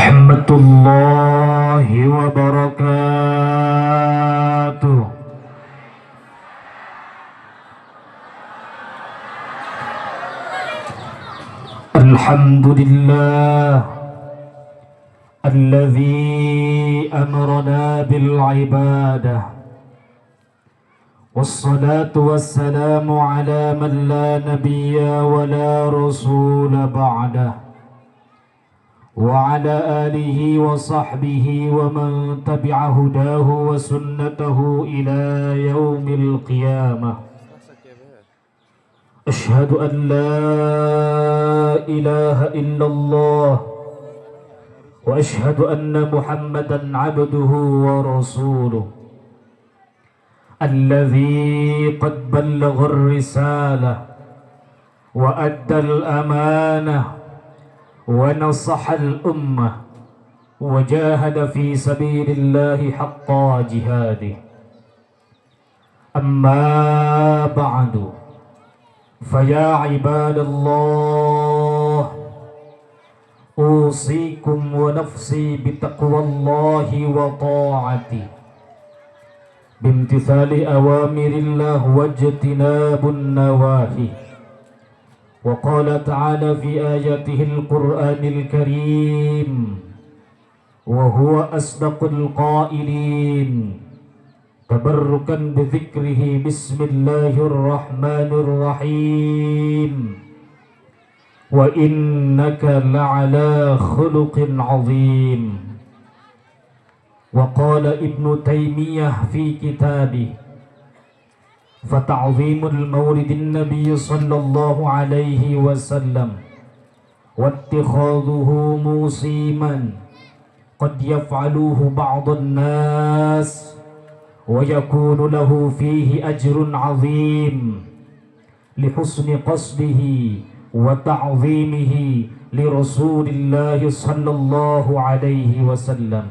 ورحمة الله وبركاته. الحمد لله الذي أمرنا بالعبادة، والصلاة والسلام على من لا نبي ولا رسول بعده، وعلى آله وصحبه ومن تبع هداه وسنته إلى يوم القيامة. أشهد أن لا إله إلا الله وأشهد أن محمدا عبده ورسوله الذي قد بلغ الرسالة وأدى الأمانة ونصح الأمة وجاهد في سبيل الله حق جهاده. أما بعد، فيا عباد الله، أوصيكم ونفسي بتقوى الله وطاعته، بامتثال أوامر الله واجتناب النواهي. وقال تعالى في آياته القرآن الكريم وهو أصدق القائلين، تبركا بذكره: بسم الله الرحمن الرحيم، وإنك لعلى خلق عظيم. وقال ابن تيمية في كتابه: فتعظيم المولد النبي صلى الله عليه وسلم واتخاذه موسما قد يفعله بعض الناس ويكون له فيه أجر عظيم لحسن قصده وتعظيمه لرسول الله صلى الله عليه وسلم.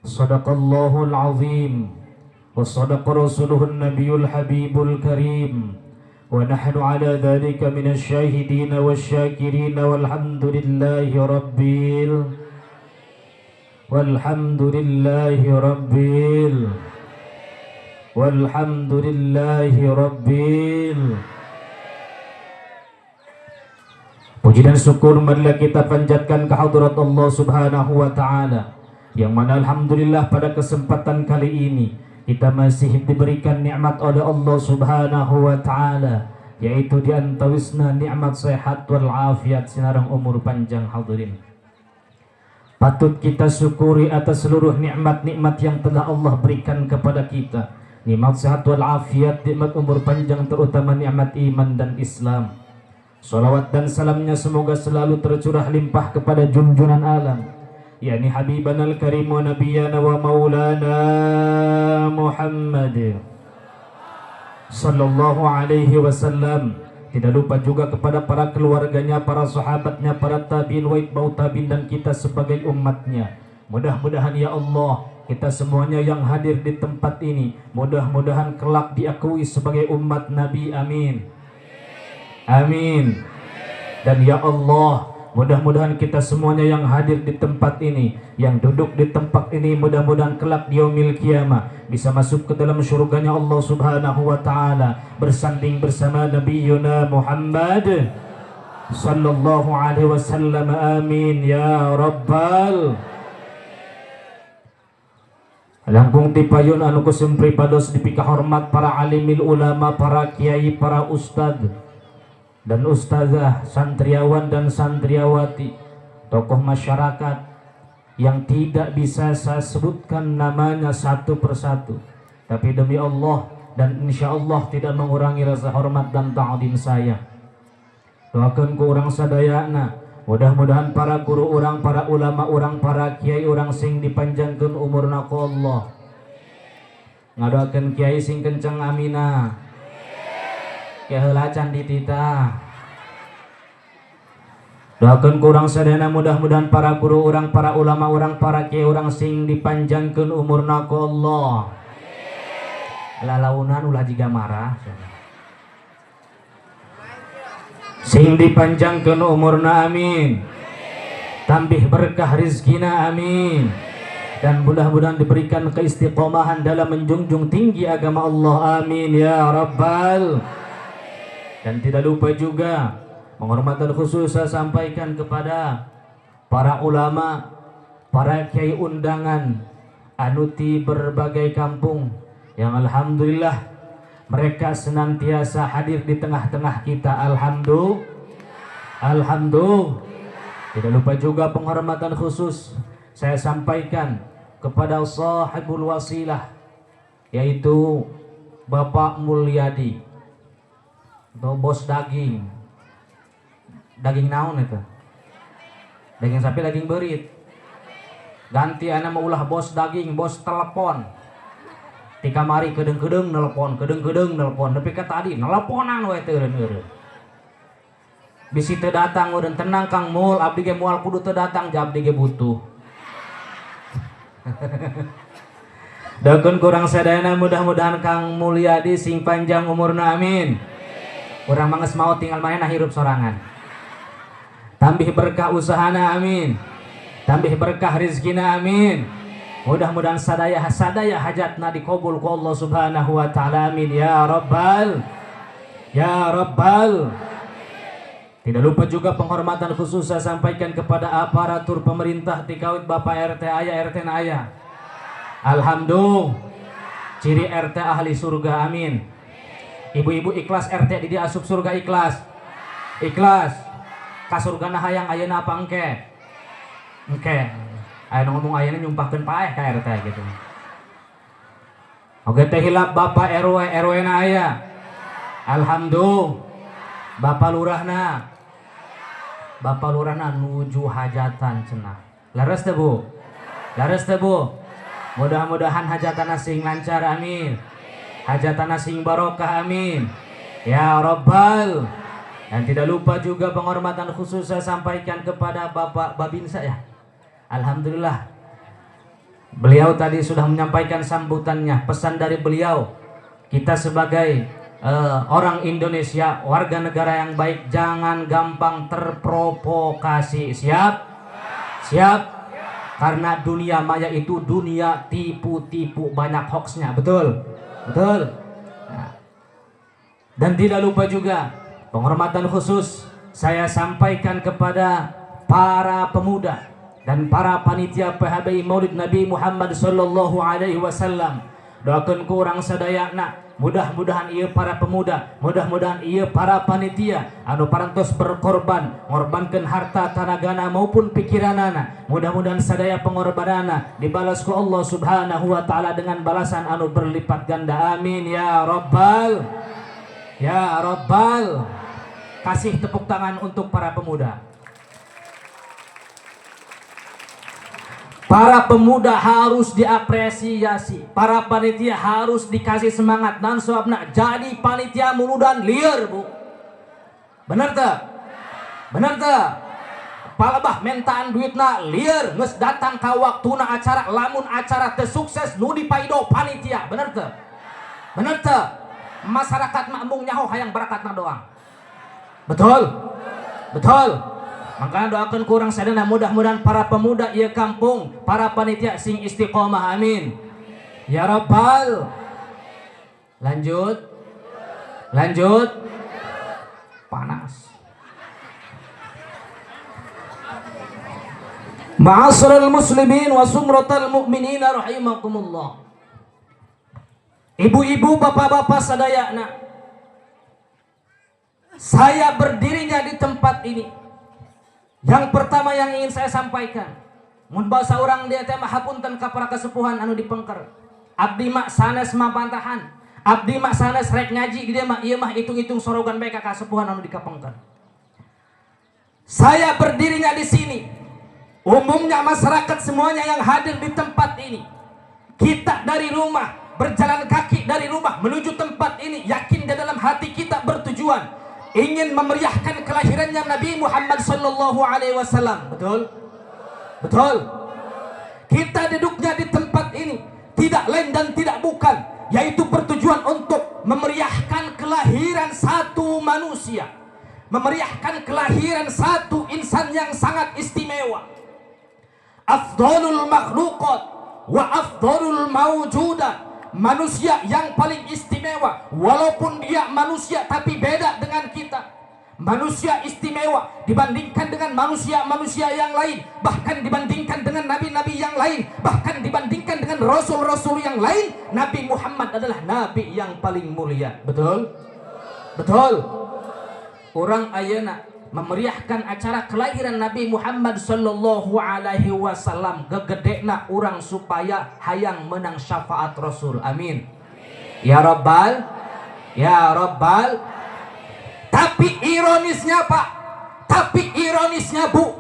صدق الله العظيم وصدق رسوله النبي الحبيب الكريم، ونحن على ذلك من الشاهدين والشاكرين، والحمد لله رب والحمد لله رب والحمد لله رب. Puji dan syukur marilah kita panjatkan ke hadirat Allah Subhanahu wa taala, yang mana alhamdulillah pada kesempatan kali ini kita masih diberikan nikmat oleh Allah Subhanahu wa taala, yaitu di antawisna nikmat sehat wal afiat sinareng umur panjang. Hadirin, patut kita syukuri atas seluruh nikmat-nikmat yang telah Allah berikan kepada kita. Nikmat sehat wal afiat, nikmat umur panjang, terutama nikmat iman dan Islam. Salawat dan salamnya semoga selalu tercurah limpah kepada junjungan alam, yakni Habibana al-Karim wa Nabiyana wa Maulana Muhammad sallallahu alaihi wasallam. Tidak lupa juga kepada para keluarganya, para sahabatnya, para tabi'in wa itba'ut tabi'in, dan kita sebagai umatnya. Mudah-mudahan, ya Allah, kita semuanya yang hadir di tempat ini mudah-mudahan kelak diakui sebagai umat Nabi. Amin. Amin. Dan ya Allah, mudah-mudahan kita semuanya yang hadir di tempat ini, yang duduk di tempat ini, mudah-mudahan kelak di yaumil kiamah bisa masuk ke dalam surganya Allah Subhanahu wa taala, bersanding bersama Nabi Muhammad sallallahu alaihi wasallam. Amin ya rabbal. Langkung tipayun anu kusim pribados dipikahormat para alimil ulama, para kiai, para ustad dan ustazah, santriawan dan santriawati, tokoh masyarakat yang tidak bisa saya sebutkan namanya satu persatu. Tapi demi Allah dan insya Allah tidak mengurangi rasa hormat dan ta'zim saya. Doakan ku urang sadayana, mudah-mudahan para guru urang, para ulama urang, para kiai urang sing dipanjangkan umurna ku Allah. Ngadoakeun kiai sing kenceng, amina. Keheula can dititah. Doakan ku urang sadayana, mudah-mudahan para guru urang, para ulama urang, para kiai urang sing dipanjangkan umurna ku Allah. Lalaunan, ulah jiga marah. Sing dipanjangkan umurna, amin. Tambih berkah rizkina, amin. Dan mudah-mudahan diberikan keistiqomahan dalam menjunjung tinggi agama Allah, amin ya rabbal. Dan tidak lupa juga penghormatan khusus saya sampaikan kepada para ulama, para kiai undangan anu ti berbagai kampung yang alhamdulillah mereka senantiasa hadir di tengah-tengah kita. Alhamdulillah. Alhamdulillah. Tidak lupa juga penghormatan khusus saya sampaikan kepada sahibul wasilah, yaitu Bapak Mulyadi atau bos daging. Daging naon itu? Daging sapi, daging beurit. Ganti ana mau ulah bos daging, bos telepon. Ti kamari kedeung-kedeung nelpon, kedeung-kedeung nelpon, nepi ka tadi nelponan we teu eureun. Bisi teu datang eureun. Tenang, Kang Mul, abdi ge moal kudu teu datang, ja abdi ge butuh. Doakeun ku urang sadayana, mudah-mudahan Kang Mulyadi sing panjang umurna, amin. Urang mah geus maot, tinggal manehna hirup sorangan. Tambih berkah usahana, amin. Tambih berkah rizkina, amin. Mudah-mudahan sadaya sadaya hajatna dikabul ku Allah Subhanahu wa taala, amin ya rabbal ya rabbal. Tidak lupa juga penghormatan khusus saya sampaikan kepada aparatur pemerintah tikawit Bapak RT. Aya RT na aya. Alhamdulillah. Ciri RT ahli surga, amin. Ibu-ibu ikhlas RT di dia asup surga, ikhlas. Ikhlas. Ka surgana hayang ayeuna apa engke? Engke. Aya nu ngomong ayeuna nyumpahkeun paeh ka RT gitu. Oke, teh hilap Bapak RW, RW na aya. Alhamdulillah. Bapak Lurahna. Bapak Lurahna nuju hajatan cenah. Leres teh, Bu? Leres teh, Bu? Mudah-mudahan hajatan sing lancar, amin. Hajatan sing barokah, amin. Ya Rabbal. Dan tidak lupa juga penghormatan khusus saya sampaikan kepada Bapak Babinsa ya. Alhamdulillah. Beliau tadi sudah menyampaikan sambutannya, pesan dari beliau. Kita sebagai orang Indonesia, warga negara yang baik, jangan gampang terprovokasi. Siap? Siap? Karena dunia maya itu dunia tipu-tipu, banyak hoaxnya, betul? Betul? Nah. Dan tidak lupa juga penghormatan khusus saya sampaikan kepada para pemuda dan para panitia PHBI Maulid Nabi Muhammad Sallallahu Alaihi Wasallam. Doakan ku urang sadayana, mudah-mudahan ieu para pemuda, mudah-mudahan ieu para panitia anu parantos berkorban, ngorbankan harta, tanagana maupun pikiranana, mudah-mudahan sadaya pengorbanana dibalas ku Allah Subhanahu wa taala dengan balasan anu berlipat ganda, amin ya rabbal ya rabbal. Kasih tepuk tangan untuk para pemuda. Para pemuda harus diapresiasi, para panitia harus dikasih semangat. Dan sebabna jadi panitia muludan lieur, Bu. Bener teu? Bener teu? Palebah mentaan duitna lieur, geus datang ka waktuna acara, lamun acara teu sukses nu dipaido panitia, bener teu? Bener teu? Masyarakat makmung nyaho hayang barakatna doang. Betul? Betul? Makanya doakan ku urang sadayana, mudah-mudahan para pemuda ieu kampung, para panitia sing istiqomah, amin. Ya Rabbal. Lanjut. Lanjut. Panas. Ma'asyiral muslimin wa sumratal mu'minina rahimakumullah. Ibu-ibu, bapak-bapak sadayana, saya berdirinya di tempat ini. Yang pertama yang ingin saya sampaikan, mun bahasa urang dieu teh mah, hapunten ka para kesepuhan anu dipengker. Abdi mah sanes mabantahan. Abdi mah sanes rek ngaji di dieu mah, ieu mah hitung-hitung sorogan bae ka kasepuhan anu dikapengker. Saya berdirinya di sini, umumnya masyarakat semuanya yang hadir di tempat ini, kita dari rumah, berjalan kaki dari rumah menuju tempat ini, yakin di dalam hati kita bertujuan ingin memeriahkan kelahirannya Nabi Muhammad Sallallahu Alaihi Wasallam. Betul? Betul. Kita duduknya di tempat ini tidak lain dan tidak bukan, yaitu bertujuan untuk memeriahkan kelahiran satu manusia, memeriahkan kelahiran satu insan yang sangat istimewa. Afdhalul makhluqat wa afdhalul mawjudat, manusia yang paling istimewa, walaupun dia manusia tapi beda dengan kita. Manusia istimewa dibandingkan dengan manusia-manusia yang lain, bahkan dibandingkan dengan nabi-nabi yang lain, bahkan dibandingkan dengan rasul-rasul yang lain, Nabi Muhammad adalah nabi yang paling mulia. Betul? Betul. Urang ayeuna memeriahkan acara kelahiran Nabi Muhammad sallallahu alaihi wasallam, gegedena urang supaya hayang menang syafaat Rasul. Amin. Ya Rabbal, ya Rabbal. Tapi ironisnya, Pak, tapi ironisnya, Bu,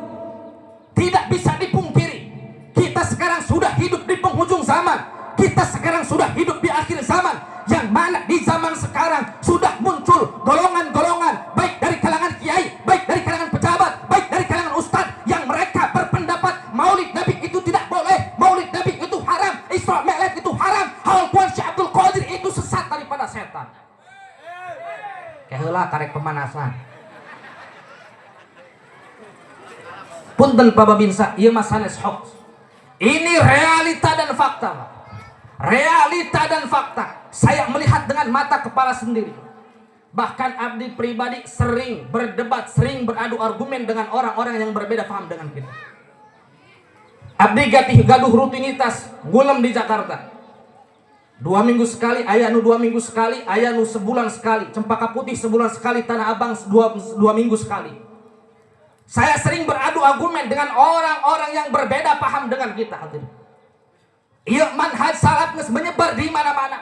tidak bisa dipungkiri. Kita sekarang sudah hidup di penghujung zaman. Kita sekarang sudah hidup di akhir zaman. Yang mana di zaman sekarang sudah muncul golongan-golongan, baik dari kalangan kiai, baik dari kalangan pejabat, baik dari kalangan ustadz, yang mereka berpendapat Maulid Nabi itu tidak boleh, Maulid Nabi itu haram, Isra Mi'raj itu haram, Haul Tuan Syekh Abdul Qadir itu sesat daripada setan. Keheula, karek pemanasan. Punten, Pak Babinsa, ieu mah sanes hoax. Ini realita dan fakta, Pak. Realita dan fakta. Saya melihat dengan mata kepala sendiri. Bahkan abdi pribadi sering berdebat, sering beradu argumen dengan orang-orang yang berbeda paham dengan kita. Abdi gatih gaduh rutinitas ngulem di Jakarta. 2 minggu sekali, aya nu 2 minggu sekali, aya nu sebulan sekali. Cempaka Putih sebulan sekali, Tanah Abang 2 minggu sekali. Saya sering beradu argumen dengan orang-orang yang berbeda paham dengan kita. Hadirin. Iya, manhaj salaf geus menyebar di mana-mana.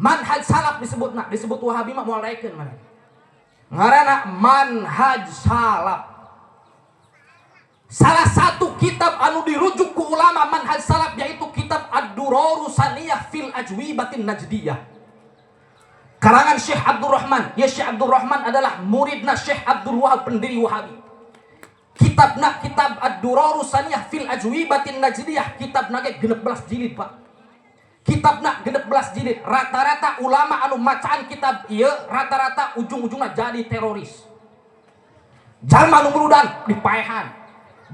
Manhaj salaf disebut, nah, disebut Wahabi mah moal daekeun mana. Ngaranna manhaj salaf. Salah satu kitab anu dirujuk ku ulama manhaj salaf yaitu kitab Ad-Duraru Saniyah fil Ajwibatin Najdiyah. Karangan Syekh Abdurrahman. Ya, Syekh Abdurrahman adalah muridna Syekh Abdul Wahab, pendiri Wahabi. Kitabna kitab Ad-Duraru Saniyah fil Ajwibatin Najdiyah, kitabna ge 16 jilid, Pak. Kitabna 16 jilid. Rata-rata ulama anu macaan kitab ieu rata-rata ujung-ujungnya jadi teroris. Jalma nu muludan dipaehan.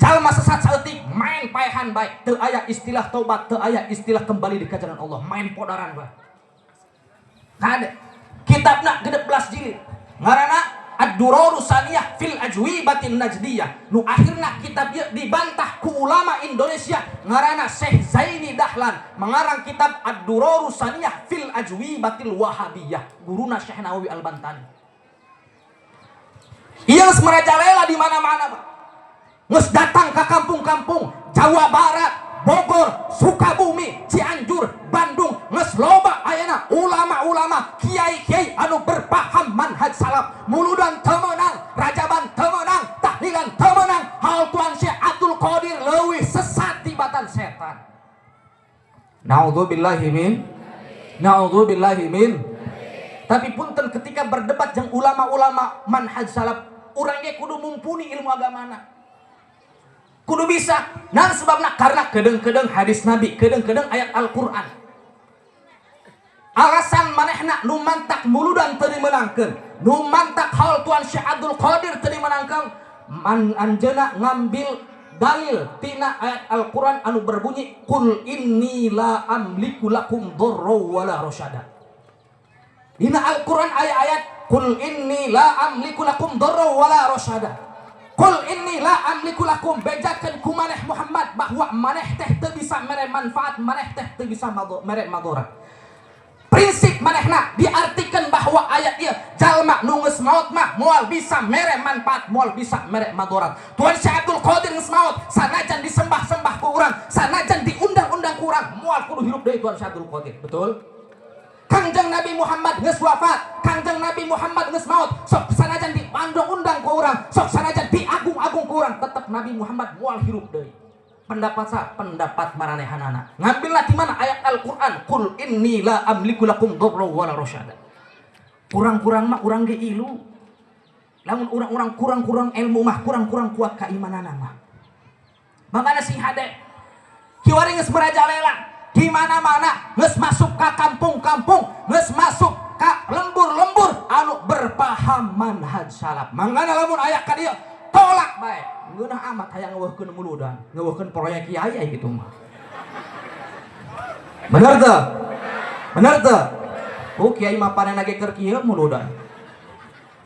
Jalma sesat saeutik main paehan bae. Teu aya istilah tobat, teu aya istilah kembali di jalan Allah, main podaran bae. Kade kitabna 16 jilid. Ngaranna Ad-Duraru Saniyah fil Ajwibatin Najdiyah. Nu akhirna kitab ieu dibantah ku ulama Indonesia ngaranna Syekh Zaini Dahlan, mengarang kitab Ad-Duraru Saniyah fil Ajwibatil Wahabiyah. Guruna Syekh Nawawi Al-Bantani. Ieu geus merajalela di mana-mana, Pak. Geus datang ke kampung-kampung Jawa Barat, Bogor, Sukabumi, Cianjur, Bandung, geus loba ayeuna ulama-ulama, kiai-kiai anu berpaham manhaj salaf. Muludan teu meunang, rajaban teu meunang, tahlilan teu meunang, haul Tuan Syekh Abdul Qadir leuwih sesat tibatan setan. Naudzubillahi min. Naudzubillahi min. Tapi punten, ketika berdebat jeung ulama-ulama manhaj salaf, urang ge kudu mumpuni ilmu agamana. Kudu bisa. Nah, sebabna karena kedeng-kedeng hadis Nabi, kedeng-kedeng ayat Al-Qur'an. Alasan manehna nu mantak muludan teu dimenangkeun, nu mantak haul Tuan Syekh Abdul Qadir teu dimenangkeun, man anjeuna ngambil dalil tina ayat Al-Qur'an anu berbunyi qul inni la amliku lakum dharra wala rasyada. Dina Al-Qur'an ayat-ayat qul inni la amliku lakum dharra wala rasyada. Qul inni la amliku lakum, bejakeun ku maneh Muhammad bahwa maneh teh teu bisa mere manfaat, maneh teh teu bisa mere madarat. Prinsip manehna diartikan bahwa ayat ieu jalma nu geus maot mah moal bisa mere manfaat, moal bisa mere madarat. Tuan Syekh Abdul Qadir geus maot, sanajan disembah-sembah ku urang, sanajan diundang-undang ku urang, moal kudu hirup deui Tuan Syekh Abdul Qadir. Betul? Kangjeng Nabi Muhammad geus wafat, Kangjeng Nabi Muhammad geus maot, sok sanajan dipandong-undang ku urang, sok sanajan diagung-agung ku urang, tetep Nabi Muhammad moal hirup deui. Pendapat sa, pendapat maranehanana. Ngambillah di mana ayat Al-Qur'an, qul inni la amliku lakum dharra wala rasyada. Kurang-kurang mah urang ge ilu. Lamun urang-urang kurang-kurang ilmu mah kurang-kurang kuat keimanana mah. Makanya sing hade kiwari geus merajalela di mana-mana, geus masuk ka kampung-kampung, geus masuk ka lembur-lembur anu berpaham manhaj salaf. Mangana lamun aya ka dieu tolak bae. Ngeunah amat hayang ngeuweuhkeun muludan, ngeuweuhkeun proyek kiai ai kitu mah. Bener teu? Bener teu? Oh kiai mah panena ge keur kieu muludan.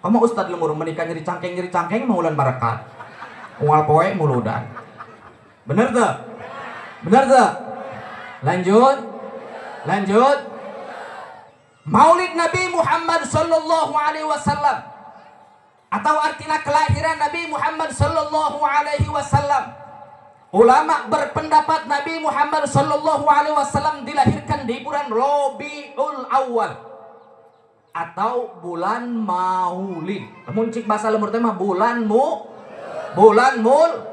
Kamu ustad lemur menikah nyeri cangkeng mah ulan barakat. Unggal poe muludan. Bener teu? Bener teu? Lanjut. Lanjut. Maulid Nabi Muhammad sallallahu alaihi wasallam atau artinya kelahiran Nabi Muhammad sallallahu alaihi wasallam. Ulama berpendapat Nabi Muhammad sallallahu alaihi wasallam dilahirkan di bulan Rabiul Awal atau bulan Maulid. Lamun cik bahasa lembur teh mah bulan mu, bulan mul.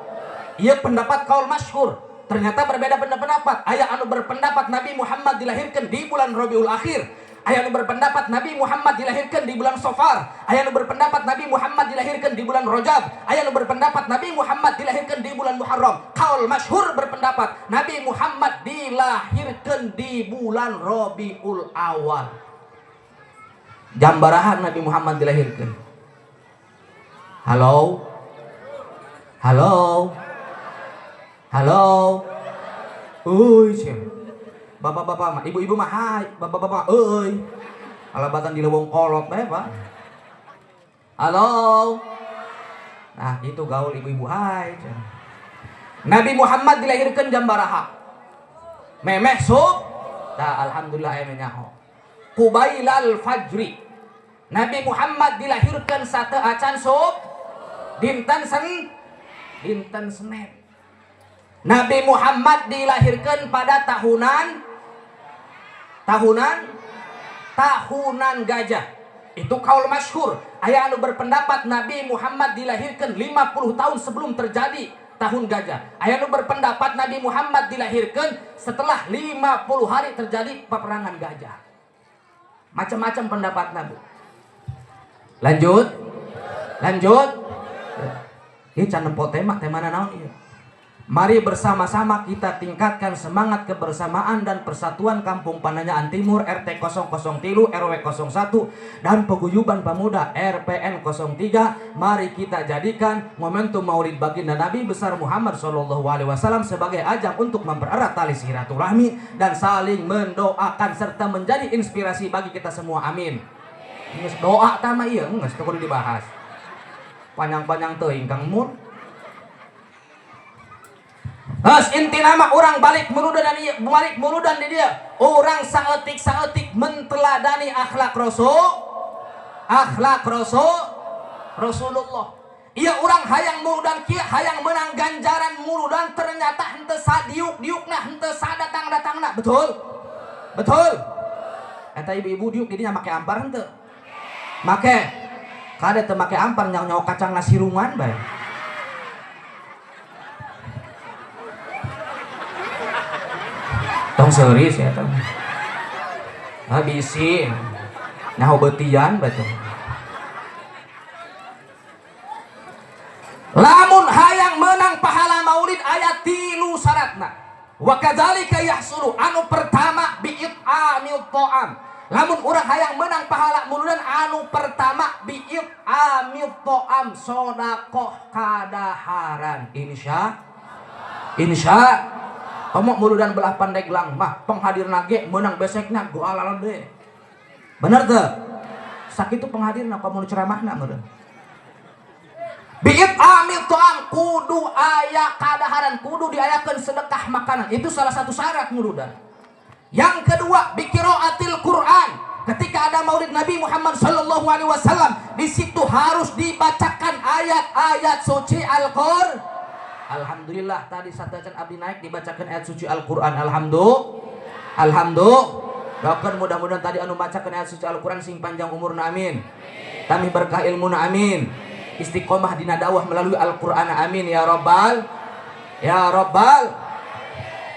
Ieu pendapat kaul masyhur. Ternyata berbeda pendapat. Aya anu berpendapat Nabi Muhammad dilahirkan di bulan Rabiul Akhir. Aya anu berpendapat Nabi Muhammad dilahirkan di bulan Safar. Aya anu berpendapat Nabi Muhammad dilahirkan di bulan Rajab. Aya anu berpendapat Nabi Muhammad dilahirkan di bulan Muharram. Kaul masyhur berpendapat Nabi Muhammad dilahirkan di bulan Rabiul Awal. Jam barahan Nabi Muhammad dilahirkan? Halo? Halo? Halo? Uy, bapak-bapak mah, ibu-ibu mah hai, bapak-bapak euy. Alabatan di lewong kolot bae, Pak. Halo. Nah, itu gaul ibu-ibu hai. Nabi Muhammad dilahirkan jam baraha? Memeh sub. Tah alhamdulillah aya nyaho. Qubailal fajri. Nabi Muhammad dilahirkan sate acan sub dinten sen dinten Senin. Nabi Muhammad dilahirkan pada tahunan tahunan tahunan gajah. Itu kaul masyhur. Aya anu berpendapat Nabi Muhammad dilahirkan 50 tahun sebelum terjadi tahun gajah. Aya anu berpendapat Nabi Muhammad dilahirkan setelah 50 hari terjadi peperangan gajah. Macam-macam pendapat Nabi. Lanjut. Lanjut. Ini can nempo tema, tema naon ieu? Mari bersama-sama kita tingkatkan semangat kebersamaan dan persatuan Kampung Pananyaan Timur RT 003 RW 01 dan Paguyuban Pemuda RPN 03. Mari kita jadikan momentum Maulid Baginda Nabi besar Muhammad Shallallahu Alaihi Wasallam sebagai ajang untuk mempererat tali silaturahmi dan saling mendoakan serta menjadi inspirasi bagi kita semua. Amin. Geus doa tama ieu geus teu kudu dibahas. Panjang-panjang teuing Kang Mur. Has inti nama orang balik muludan dan balik muludan di dia. Orang saeutik-saeutik menteladani akhlak Rasul, akhlak Rasul, Rasulullah. Iya orang hayang muludan kieu, hayang menang ganjaran muludan ternyata henteu sadiuk-diukna, henteu sadatang-datangna. Betul? Betul. Eta ibu-ibu diuk didinya make ampar henteu? Make. Kade teu make ampar nyawa kacang nasi rungan bae. Tong seuris ya tong. Ah bisi. Nyaho beutian bae. Lamun hayang menang pahala maulid aya 3 syaratna. Wa kadzalika yahsulu anu pertama bi'it'amil ta'am. Lamun urang hayang menang pahala muludan anu pertama bi'it'amil ta'am sedekah kadaharan. Insya insya komo muludan belah Pandeglang mah penghadirna ge meunang besekna goalala deui. Bener teu? Sakitu penghadirna komo nu ceramahna meureun. Bi'it'amil ta'am kudu aya kadaharan, kudu diayakeun sedekah makanan. Itu salah satu syarat muludan. Yang kedua, biqiraatil Quran. Ketika ada Maulid Nabi Muhammad sallallahu alaihi wasallam, di situ harus dibacakan ayat-ayat suci Al-Qur'an. Alhamdulillah tadi satacan abdi naik dibacakan ayat suci Al-Qur'an. Alhamdulillah. Alhamdulillah. Doakan mudah-mudahan tadi anu bacakan ayat suci Al-Qur'an sing panjang umurna amin. Tami berkah ilmuna amin. Istiqomah dina dakwah melalui Al-Qur'an amin ya rabbal ya rabbal.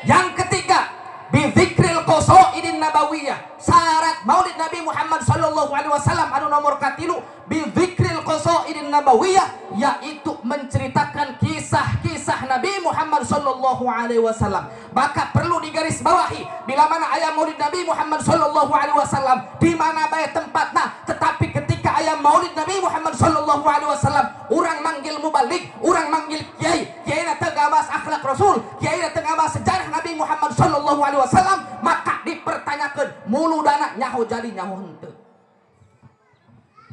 Yang ketiga, bidzikril qasaidin nabawiyah. Syarat Maulid Nabi Muhammad sallallahu alaihi wasallam anu nomor katilu bidzikril qasaidin nabawiyah, yaitu menceritakan kisah-kisah Nabi Muhammad sallallahu alaihi wasallam. Maka perlu digarisbawahi bila mana aya Maulid Nabi Muhammad sallallahu alaihi wasallam di mana bae tempatna, tetapi ketika aya Maulid Nabi Muhammad sallallahu alaihi wasallam, urang manggil mubalig, urang manggil kiai, kiai teu ngabahas akhlak Rasul, kiai teu ngabahas sejarah Nabi Muhammad sallallahu alaihi wasallam, maka dipertanyakan muludana nyaho jadi nyaho henteu.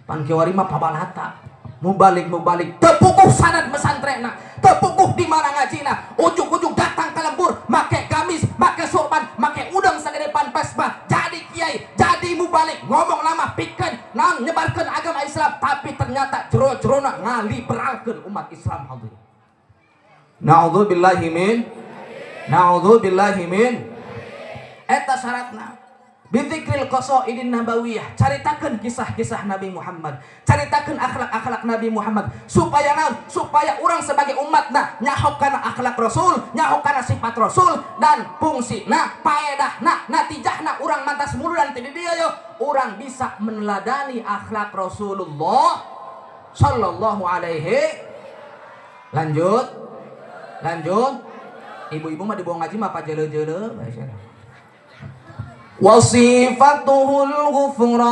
Pan kiwari mah pabalata. Mubalig mubalig teu puguh sanad mesantrenna, teu puguh di mana ngajina, ujug-ujug datang ke lembur make gamis, make sorban, make udang sagede pan Vespa, jadi kiai, jadi mubalig, ngomong nama pikeun naon, nyebarkeun agama Islam, tapi ternyata jero-jerona ngaliberalkeun umat Islam. Hadirin, na'udzubillahi min, na'udzubillahi min. Eta syaratna. Bidzikril qasaidin nabawiyah, caritakeun kisah-kisah Nabi Muhammad, caritakeun akhlak-akhlak Nabi Muhammad, supaya naon? Supaya orang sebagai umatna nyaho kana akhlak Rasul, nyaho kana sifat Rasul, dan fungsina, paedahna, natijahna urang mantas muludan ti dieu yo, urang bisa meneladani akhlak Rasulullah sallallahu alaihi. Lanjut, lanjut. Ibu-ibu mah dibawa ngaji mah pajele-jele. Wasifatuhul ghufran.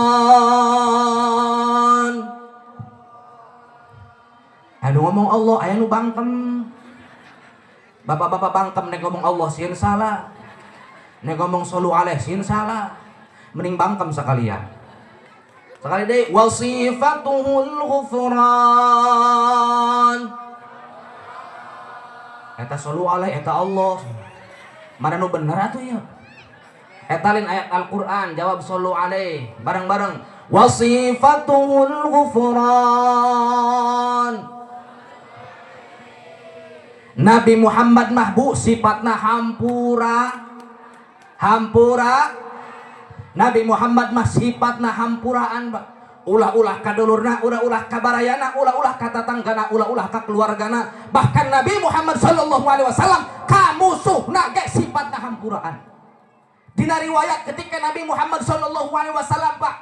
Anu ngomong Allah aya nu bangkem. Bapak-bapak bangkem, nek ngomong Allah sieun salah, nek ngomong solu alaih sieun salah, mending bangkem sekalian. Sekali deui, wasifatuhul ghufran. Eta solu alaih, eta Allah, mana nu bener atuh ya? Eta lain ayat Al-Qur'an, jawab solu alaih bareng-bareng. Wasifatuhul ghufran. Nabi Muhammad mah, Bu, sifatna hampura. Hampura. Nabi Muhammad mah sifatna hampuraan, Pak. Ulah-ulah ka dulurna, ulah-ulah ka barayana, ulah-ulah ka tatanggana, ulah-ulah ka keluargana. Bahkan Nabi Muhammad sallallahu alaihi wasallam ka musuhna ge sifatna hampuraan. Dina riwayat, ketika Nabi Muhammad sallallahu alaihi wasallam, Pak,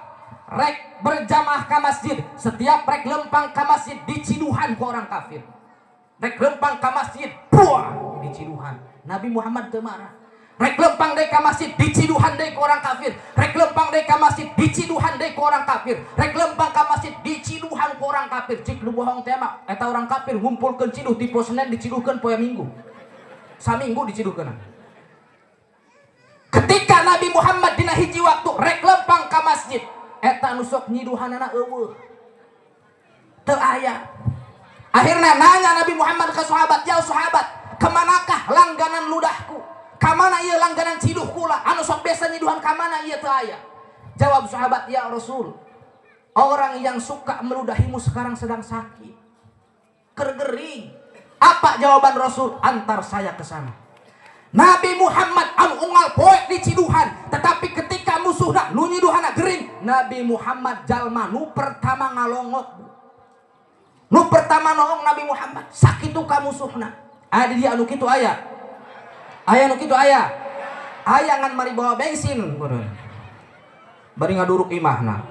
rek berjamaah ke masjid, setiap rek lempang ke masjid diciduhan ke orang kafir. Rek lempang ke masjid, buah diciduhan. Nabi Muhammad teu marah. Rek lempang deui ka masjid, diciduhan deui ke orang kafir. Rek lempang deui ka masjid, diciduhan deui ke orang kafir. Rek lempang ka masjid, diciduhan ke orang kafir. Cik lu bohong teh mah, eta orang kafir ngumpulkeun ciduh ti poe Senin diciduhkeun poe Minggu. Saminggu diciduhkeun. Ketika Nabi Muhammad dina hiji waktu rek lempang ka masjid, eta nu sok nyiduhanana euweuh. Teu aya. Akhirnya nanya Nabi Muhammad ke sahabat, "Ya sahabat, kemanakah langganan ludahku? Kamana ieu langganan ciduh kula? Anu sok biasa nyiduhan kamana ieu teu aya?" Jawab sahabat, "Ya Rasul, orang yang suka meludahimu sekarang sedang sakit. Keur gering." Apa jawaban Rasul? "Antar saya ke sana." Nabi Muhammad anu unggal poe diciduhan, tetapi ketika musuhna nu nyiduhana gering, Nabi Muhammad jalma nu pertama ngalongok. Nu pertama noong Nabi Muhammad, sakitu ka musuhna. Aya di dia anu kitu aya. Aya nu kitu aya. Aya, ngan mari bawa bensin. Bari ngaduruk imahna.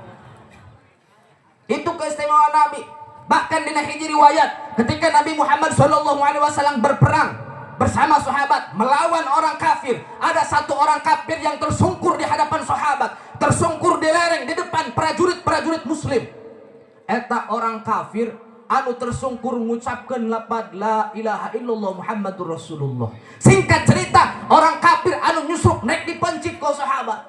Itu keistimewaan Nabi. Bahkan dina hiji riwayat, ketika Nabi Muhammad sallallahu alaihi wasallam berperang bersama sahabat melawan orang kafir, ada satu orang kafir yang tersungkur di hadapan sahabat, tersungkur di lereng di depan prajurit-prajurit muslim. Eta orang kafir anu tersungkur ngucapkeun lapad la ilaha illallah Muhammadur Rasulullah. Singkat cerita, orang kafir anu nyusruk naik dipencit ke sahabat,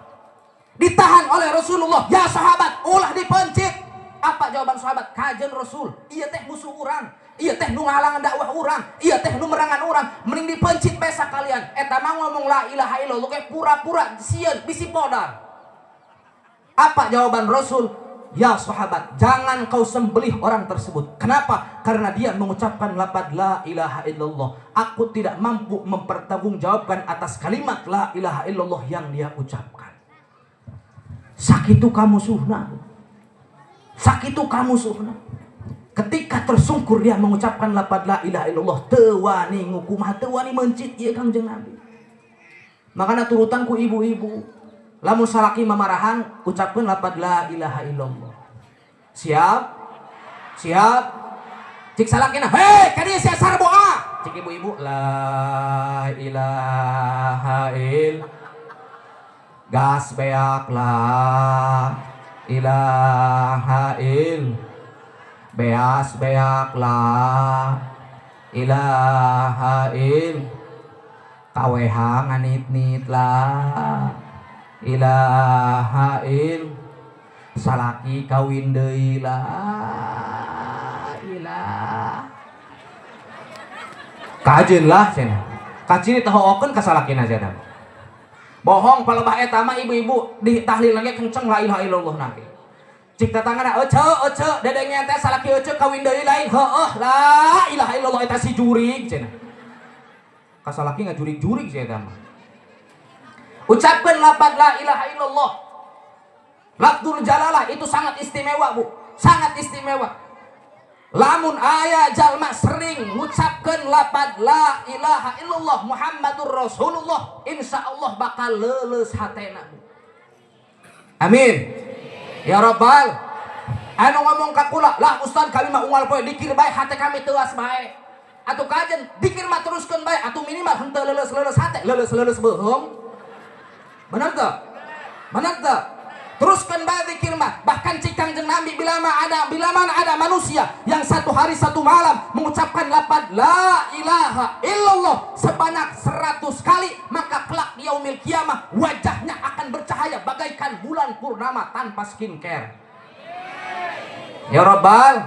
ditahan oleh Rasulullah. "Ya sahabat, ulah dipencit." Apa jawaban sahabat? "Kajeun Rasul, ieu teh musuh urang, ieu teh nu ngahalangan dakwah urang, ieu teh nu merangan urang, mending dipencit bae sakalian. Eta mah ngomong la ilaha illallah kayak pura-pura, sieun bisi podar." Apa jawaban Rasul? "Ya sahabat, jangan kau sembelih orang tersebut." "Kenapa?" "Karena dia mengucapkan lapad la ilaha illallah. Aku tidak mampu mempertanggungjawabkan atas kalimat la ilaha illallah yang dia ucapkan." Sakitu ka musuhna. Sakitu ka musuhna. Ketika tersungkur dia mengucapkan lapad la ilaha illallah, teu wani ngukumaha, teu wani mencit ieu Kangjeng Nabi. Makanya turutan ku ibu-ibu. Lamun salaki mamarahan, ucapkeun lapad la ilaha illallah. Siap? Siap? Cik salakina, "Hei, kadieu sia sarboa." Cik ibu-ibu, "La ilaha ill." Gas beak lah. Ilaha il beas beak la ilaha il KWH nganit-nit la ilaha il salaki kawin deui la ilah kajeun lah cenah kaciri teh hookeun ka salakina cenah. Bohong palebah eta mah ibu-ibu di tahlil lagi kenceng la ilaha illallah nage. Cik tetanggana ece ece dedengnya teh salaki ece kawin deui lain heueuh la ilaha illallah eta si jurig cenah. Ka salaki ngajurig-jurig cenah eta mah. Ucapkeun lapad la ilaha illallah. Lafdzul jalalah itu sangat istimewa, Bu. Sangat istimewa. Lamun aya jalma sering ngucapkeun lapad la ilaha illallah Muhammadur Rasulullah, insya Allah bakal leuleus hatena, Bu. Amin. Ya Rabbal. Anu ngomong ka kula, lah ustaz kami mah unggal poe dikir bae hate kami teuas bae. Atuh kajen dikir mah teruskeun bae atuh minimal henteu leuleus-leuleus hate, leuleus-leuleus beuheung. Bener teu? Bener teu? Teruskan bae zikir mah. Bahkan cik Kangjeng Nabi bila mana ada manusia yang satu hari satu malam mengucapkan lapad la ilaha illallah sebanyak 100 kali, maka kelak di yaumil kiamah wajahnya akan bercahaya bagaikan bulan purnama tanpa skincare. Ya Rabbal.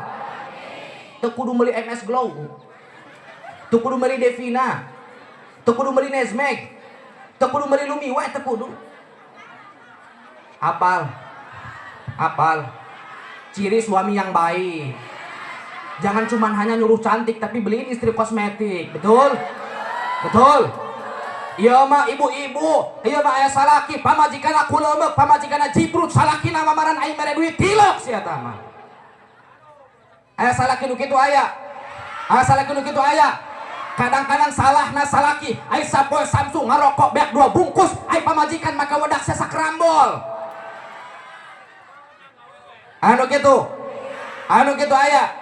Teu kudu meuli MS Glow. Teu kudu meuli Devina. Teu kudu meuli Nesmeg. Teu kudu meuli Lumiwa, teu kudu. Apal. Apal. Ciri suami yang baik. Jangan cuman hanya nyuruh cantik tapi beliin istri kosmetik. Betul? Betul? Iya mah ibu-ibu, iya mah aya salaki, pamajikan aku leumeuk, pamajikan jibrut, salaki nama maran aing mere duit tilok sia eta mah. Aya salaki nu kitu aya. Aya salaki nu kitu aya. Kadang-kadang salahna salaki, ai sapoe Samsung ngarokok beak 2 bungkus, ai pamajikan maka wedak sakrambol. Anu kitu. Anu kitu aya.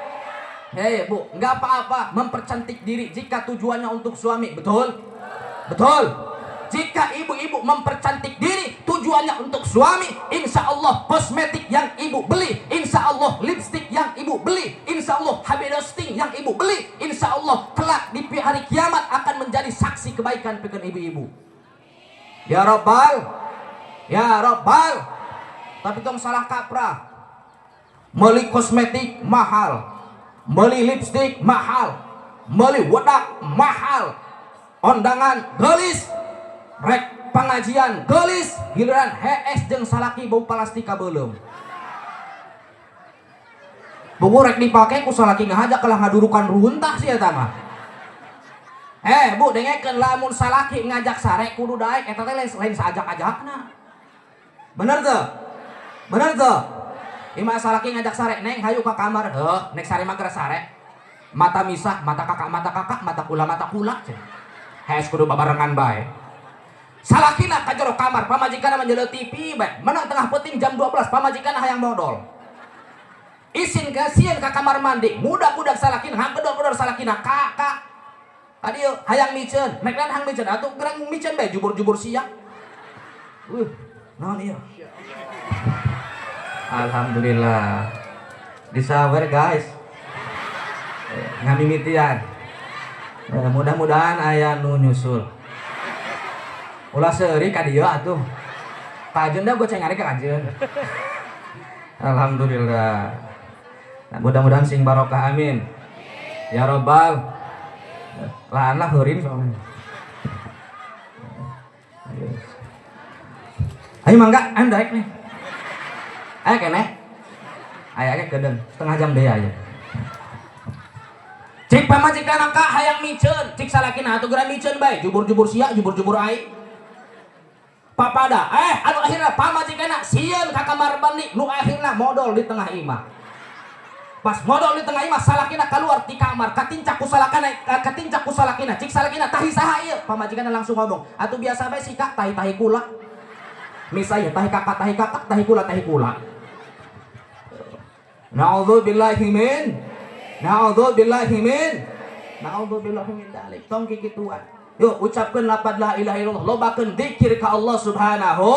Hei bu, nggak apa-apa mempercantik diri jika tujuannya untuk suami, betul? Betul. Jika ibu-ibu mempercantik diri tujuannya untuk suami, insya Allah kosmetik yang ibu beli, insya Allah lipstick yang ibu beli, insya Allah HB yang ibu beli, insya Allah kelak di hari kiamat akan menjadi saksi kebaikan pikeun ibu-ibu. Ya Rabbal, ya Rabbal. Tapi tong salah kaprah. Beli kosmetik mahal, beli lipstick mahal, beli wedak mahal, ondangan gelis, rek pengajian gelis, giliran hees jeung salaki bau plastik kabeuleum. Buku rek dipake ku salaki ngahaja kalah ngadurukan runtah sih eta mah. Bu dengekeun lamun salaki ngajak sare kudu daek eta teh lain saajak-ajakna. Bener teu? Bener teu? Ima salaki ngajak sare, neng hayu ka kamar. Heuh, nek sare mah geura sare. Mata misah, mata kakak, mata kula, mata kula. Hees kudu babarengan bae. Salakina ka jero kamar, pamajikanna menjelo TV bae. Menang tengah peuting jam 12, pamajikanna hayang modol. Isin ka sieun ka kamar mandi, mudak-mudak salakina, hagedor-gedor salakina, kak, kak. Ka dieu hayang miceun, nek hayang miceun atuh gerang miceun bae jubur-jubur sia. Naon ieu? Alhamdulillah. Disawer guys. Ngamimitian. Mudah-mudahan aya nu nyusul. Ulah seuri ka dieu atuh. Kajeun da goceng ari ka kajeun. Alhamdulillah. Nah, mudah-mudahan sing barokah amin. Ya Robbal. Lah lah heurin soalnya. Ayo mangga, anu daek nih. Ayo keneh. Ayo aya kedeung, setengah jam deui aya. Cik pamajikan ka hayang miceun, cik salakina atuh geura miceun bae, jubur-jubur sia, jubur-jubur aing. Papada, anu akhirna pamajikanna sieun ka kamar mandi, nu akhirna modol di tengah imah. Pas modol di tengah imah salakina keluar ti kamar, katincak ku salakana, katincak ku salakina, cik salakina tahi saha ieu? Pamajikanna langsung ngomong, atuh biasa bae sih kak, tahi-tahi kula. Misalnya tahi kakak, tahi kakak, tahi kula, tahi kula. Na'udzubillahi min, na'udzubillahi min, na'udzubillahi min dzalik. Tong kikituan. Yuk ucapkeun lapad la ilaha illallah, lobakeun zikir ka Allah Subhanahu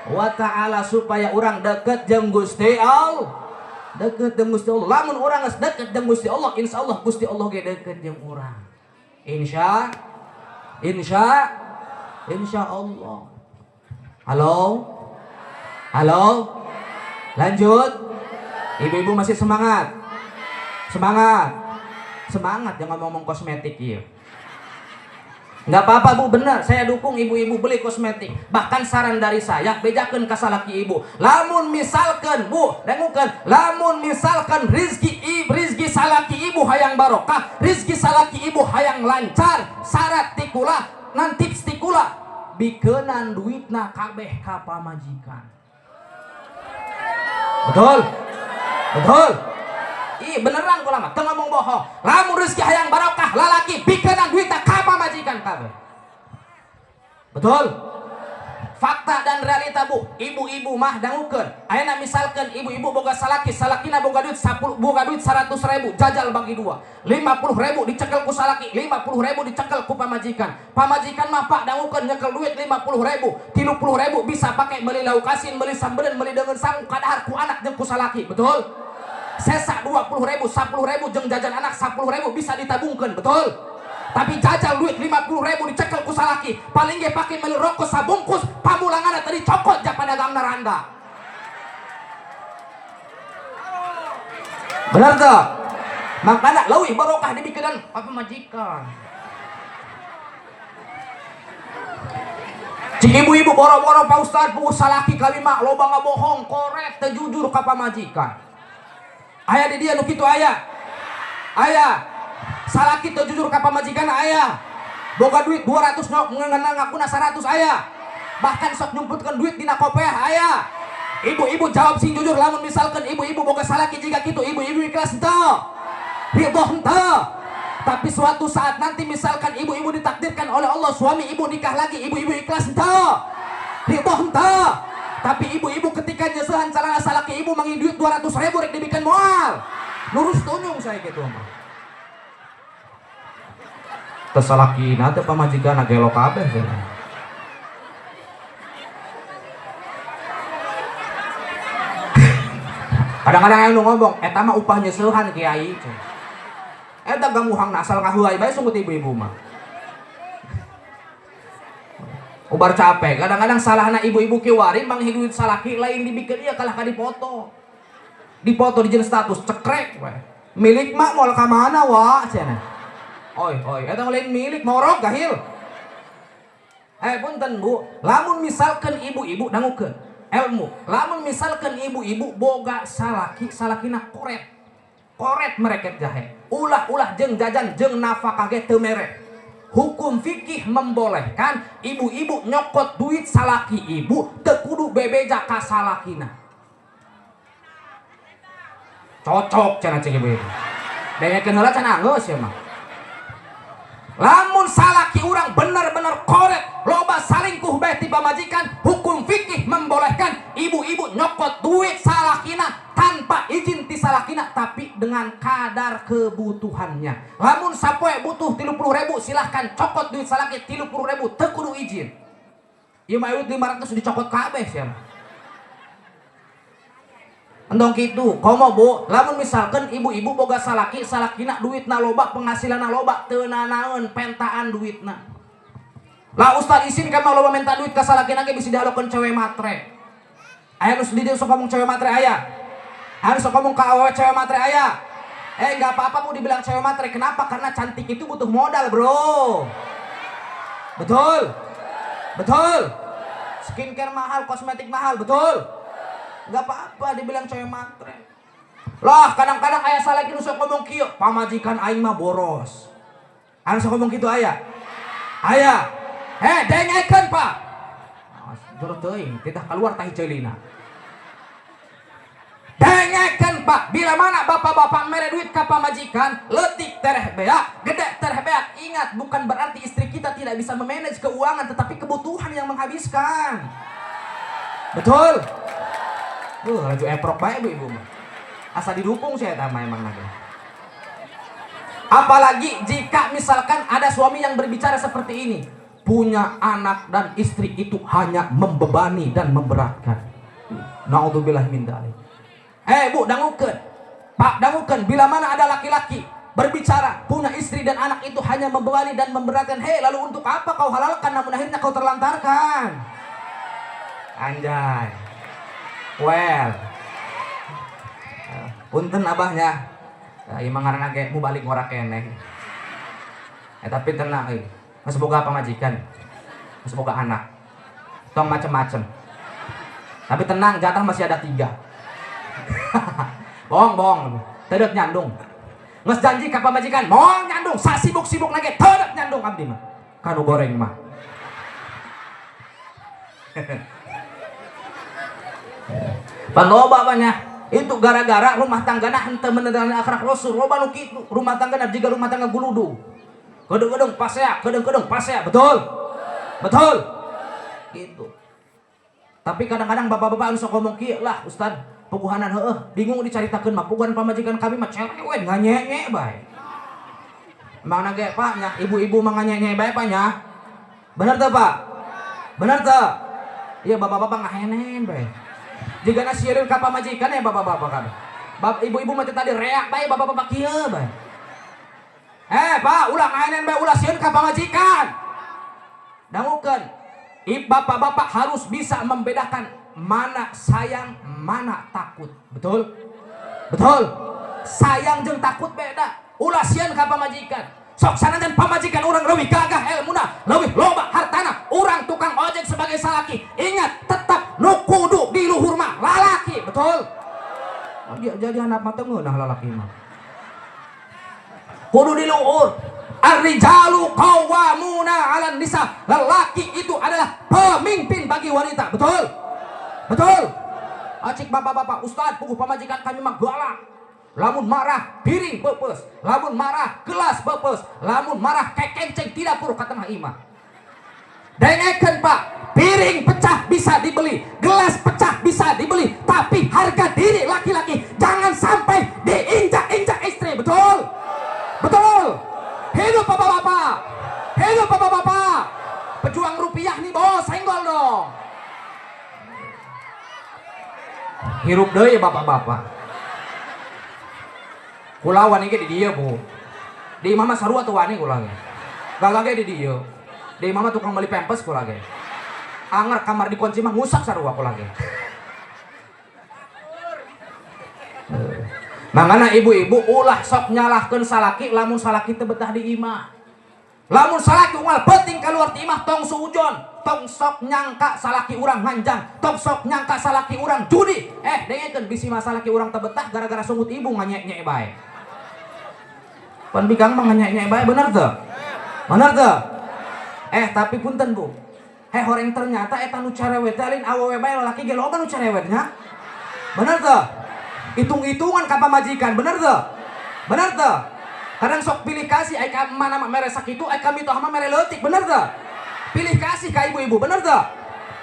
Wa ta'ala, supaya urang deket jeung Gusti Allah, deket jeung Gusti Allah. Lamun urang geus deket jeung Gusti Allah, insya Allah Gusti Allah ge deket jeung urang. Insya insya insya Allah. Halo, halo, lanjut. Ibu-ibu masih semangat? Semangat, semangat. Jangan ngomong kosmetik, iya. Nggak apa-apa, Bu, benar. Saya dukung ibu-ibu beli kosmetik. Bahkan saran dari saya, bejakeun ka salaki ibu. Lamun misalkan, Bu, dengukeun, lamun misalkan rizki salaki ibu hayang barokah, rizki salaki ibu hayang lancar, syarat ti kula, nan tips ti kula, bikeunan duitna kabeh ka pamajikan. Betul? Betul? Ih, beneran kula mah, teu ngomong bohong. Lamun rezeki hayang barokah lalaki, bikeunan duitna ka pamajikan kabeh. Betul? Fakta dan realita, Bu, ibu-ibu mah dangukeun. Ayeuna misalkan ibu-ibu boga salaki, salakina boga duit 10, boga duit 100 ribu, jajal bagi dua. 50 ribu dicekel ku salaki, 50 ribu dicekel ku pamajikan. Pamajikan mah, Pak, dangukeun, nyekel duit 50 ribu, 30 ribu bisa pakai beli lauk asin, beli sambelan, beli dengan sangu, kadahar ku anak jeung ku salaki. Betul? Sesa 20 ribu, 10 ribu jeung jajan anak, 10 ribu bisa ditabungkan. Betul? Tapi jajal duit 50 ribu dicekel ku salaki, paling ge pakai beli rokok sabungkus, pamulangan tadi cokot ja padagang naranda. Benar tuh? Makanya leuwih barokah dibikeun apa majikan. Cik ibu-ibu boro-boro, Pak Ustad, bu, salaki kami mah loba ngabohong, koret, teu jujur ka pamajikan. Aya di dia nu kitu aya. Aya. Salaki teu jujur ka pamajikan aya. Boga duit 200 nyok ngeungeunna ngakuna 100 aya. Bahkan sok nyumputkeun duit dina kopeah aya. Ibu-ibu jawab sing jujur, lamun misalkan ibu-ibu boga salaki jiga kitu, ibu-ibu ikhlas henteu? Ridho henteu? Tapi suatu saat nanti misalkan ibu-ibu ditakdirkan oleh Allah suami ibu nikah lagi, ibu-ibu ikhlas henteu? Ridho henteu? Tapi ibu-ibu ketika nyeuseuhan calana salaki ibu manggil duit 200 ribu rek dibikin moal. Lurus tunyung saya gitu mah. Teu salakina teh pamajikan gelo kabeh cenah. Kadang-kadang aya nu ngomong, eta mah upah nyeuseuhan kiai cenah. Eta gamuhangna asal ngaheuay bae sungut ibu-ibu mah. Ubar capek, kadang-kadang salahna ibu-ibu kiwari manggih duit salaki lain dibikeun ieu kalah ka dipoto. Dipoto dijieun status cekrek we. Milik mak moal ka mana wa cenah. Oi oi, eta mah lain milik morok gahil. Punten Bu, lamun misalkan ibu-ibu dangukeun ilmu, lamun misalkan ibu-ibu boga salaki, salakina koret. Koret mereket jahe. Ulah-ulah jeung jajan jeung nafkah ge teu mere. Hukum fikih membolehkan ibu-ibu nyokot duit salaki ibu teu kudu bebeja ka salakina. Cocok cenah cek ibu-ibu. Dengekeun heula cenah geus ya mah. Lamun salaki urang bener-bener koret, loba salingkuh bae ti pamajikan, hukum fikih membolehkan ibu-ibu nyokot duit salakina tanpa izin ti salakina, tapi dengan kadar kebutuhannya. Lamun sapoe butuh 30 ribu, silahkan cokot duit salaki 30 ribu, teu kudu izin. Ieu mah duit 500 dicokot kabeh sia mah. Entong kitu, komo Bu, lamun misalkan ibu-ibu boga salaki, salakina duitna loba, penghasilanna loba, teu nanaeun pentaan duitna. Lah ustaz isin kan loba minta duit ka salakina ge bisi dialokeun cewek matre. Aya nu di dieu sok ngomong cewek matre aya. Aya nu sok ngomong ka awewe cewek matre aya. Nggak apa-apa mau dibilang cewek matre. Kenapa? Karena cantik itu butuh modal, bro. Betul? Betul? Skincare mahal, kosmetik mahal, betul? Nggak apa-apa dibilang cewek matre. Lah kadang-kadang ayah salaki nu sok ngomong kieu, pamajikan aing mah boros. Anu sok ngomong kitu aya? Aya. Dengekeun, Pak. Awas, jero teuing, titah keluar tahi ceulina. Dengekeun, Pak, bila mana bapak-bapak mere duit ka pamajikan, leutik tereh beak, gede tereh beak. Ingat, bukan berarti istri kita tidak bisa memanage keuangan, tetapi kebutuhan yang menghabiskan. Betul? Laju eprok bae bu ibu mah. Asa didukung saya eta mah emang nage. Apalagi jika misalkan ada suami yang berbicara seperti ini. Punya anak dan istri itu hanya membebani dan memberatkan. Naudzubillah min dzalik. Eh bu, dangukeun. Pak, dangukeun, bila mana ada laki-laki berbicara punya istri dan anak itu hanya membebani dan memberatkan. Hei, lalu untuk apa kau halalkan namun akhirnya kau terlantarkan? Anjay. Well. Punten abahnya. Ieu mah ngaranna ge mubalig ngora keneh. Tapi tenang euy. Geus boga pamajikan. Geus boga anak. Tong macem-macem. Tapi tenang, jatah masih ada 3. Bohong, bohong. Teu deuk nyandung. Geus janji ka pamajikan, moal nyandung, sasibuk-sibuk lagi teu deuk nyandung abdi mah. Kanu goreng mah. Pan loba banyak. Itu gara-gara rumah tanggana henteu menelan akhlak Rasul. Loba nu kitu, rumah tanggana jiga rumah tangga guludu. Kedeng-kedeng pasea, kedeng-kedeng pasea, betul? Betul? Gitu. Tapi kadang-kadang bapak-bapak anu sok ngomong kieu lah, Ustad, puguhanan heueuh, bingung dicaritakeun mah puguhan pamajikan kami mah cerewet nganyenye bae. Emangna ge Pak nya, ibu-ibu mah nganyenye bae Pak nya. Bener teu Pak? Bener teu? Iya bapak-bapak ngahenen bae. Jigana sieun ka pamajikan ya bapak-bapak kan. Ibu-ibu mah tadi reak bae bapak-bapak kieu bae. Pak, ulah ngahenen bae, ulah sieun ka pamajikan. Dangukeun. Bapak-bapak harus bisa membedakan mana sayang, mana takut. Betul? Betul. Sayang jeung takut beda. Ulah sieun ka pamajikan. Sok sanajan pamajikan urang leuwih gagah elmuna, leuwih loba hartana, urang tukang ojek sebagai salaki. Ingat, tetap nu kudu di luhur mah lalaki, betul? Oh, dia jadi anak mah teu ngeunah lalaki mah. Kudu di luhur. Ar-rijalu qawwamuna 'alan nisa. Lelaki itu adalah pemimpin bagi wanita, betul? Betul? Acik bapak-bapak, ustad, puguh pamajikan kami mah galak. Lamun marah piring peupeus, lamun marah gelas peupeus, lamun marah kekenceng tidak pur ka tengah imah. Dengekeun Pak, piring pecah bisa dibeli, gelas pecah bisa dibeli, tapi harga diri laki-laki jangan sampai diinjak-injak istri, betul? Betul? Hidup bapak-bapak, hidup bapak-bapak. Pejuang rupiah nih bos, senggol dong. Hirup deui bapak-bapak. Kula wani ge di dieu bu. Di imah mah sarua tuh wani kula ge. Gagah ge di dieu. Di imah mah tukang beli pempes kula ge. Anger kamar dikunci mah ngusak sarua kula ge. Mangana ibu-ibu ulah sok nyalahkeun salaki lamun salaki teu betah di imah. Lamun salaki unggal penting keluar ti imah tong suujon, tong sok nyangka salaki urang manjang, tong sok nyangka salaki urang judi. Dengekeun bisi mah salaki urang teu betah gara-gara sungut ibu nganyek-nyek bae. Pan bikang mah nganyek-nyek bae, bener teu? Bener teu? Tapi punten Bu. Horeng ternyata eta nu cerewet teh lain awewe bae lalaki ge loba nu cerewet nya. Bener teu? Hitung-hitungan ka pamajikan, bener teu? Bener teu? Kadang sok pilih kasih, ai ka mana mah mere sakitu, ai ka mitoha mah mere leutik, bener teu? Pilih kasih ka ibu-ibu, bener teu?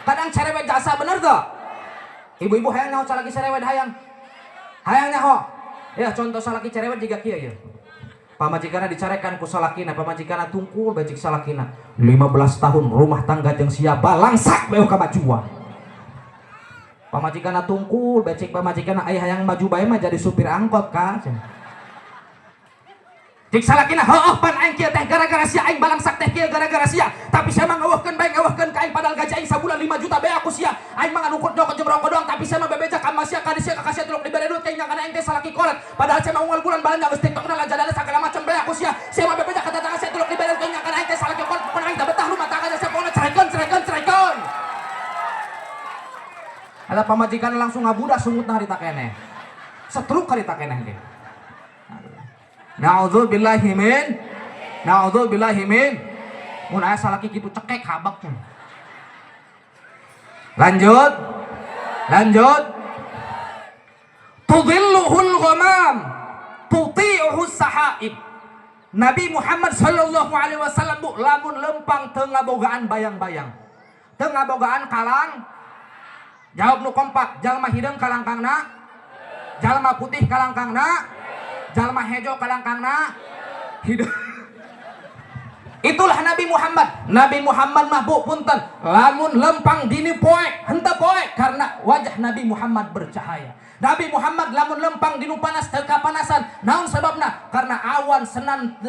Kadang cerewet jasa, bener teu? Ibu-ibu hayang nyaho salaki cerewet hayang. Hayang nyaho. Ya contoh salaki cerewet jiga kieu ya. Pamajikanna dicarekan ku salakina, pamajikanna tungkul bajik salakina. 15 tahun rumah tangga jeung sia balangsak beuh kamajuan. Pamajikanna tungkul becik pamajikanna aya hayang maju bae mah jadi supir angkot ka. Cik salakina heueuh pan aing kieu teh gara-gara sia aing balangsak teh kieu gara-gara sia. Tapi sia mah ngaweuhkeun bae ngaweuhkeun ka aing padahal gaji aing sabulan 5 juta bae aku sia. Aing mah nukut nyokot jeung rokok doang tapi sia mah bebeja ka sia ka sia ka sia tuluk dibere duit kayak nyangkana aing teh salaki koret. Padahal sia mah unggal bulan balanja geus TikTokna lajadana segala macam bae aku sia. Sia mah bebeja ka tetangga sia tuluk dibere duit kayak nyangkana aing teh salaki koret. Pokona aing teh betah rumah tangga sia pokona carekeun carekeun carekeun. Ada pamajikan langsung ngabudah sungutna harita keneh. Setruk harita keneh ge. Na'udzubillahi min Na'udzubillahi min. Mun aya salaki kitu cekek habak. Lanjut. Lanjut. Tudhilluhul ghamam tuti'uhu sahaib. Nabi Muhammad sallallahu alaihi wasallam bu lamun lempang teu ngabogaan bayang-bayang. Teu ngabogaan kalang. Jawab nu kompak, jalma hideung kalangkangna, jalma putih kalangkangna, jalma hejo kalangkangna, hideung. Itulah Nabi Muhammad. Nabi Muhammad mah bu punten, lamun lempang dini poek, henteu poek karena wajah Nabi Muhammad bercahaya. Nabi Muhammad lamun lempang dinu panas teu kapanasan. Naon sababna? Karena awan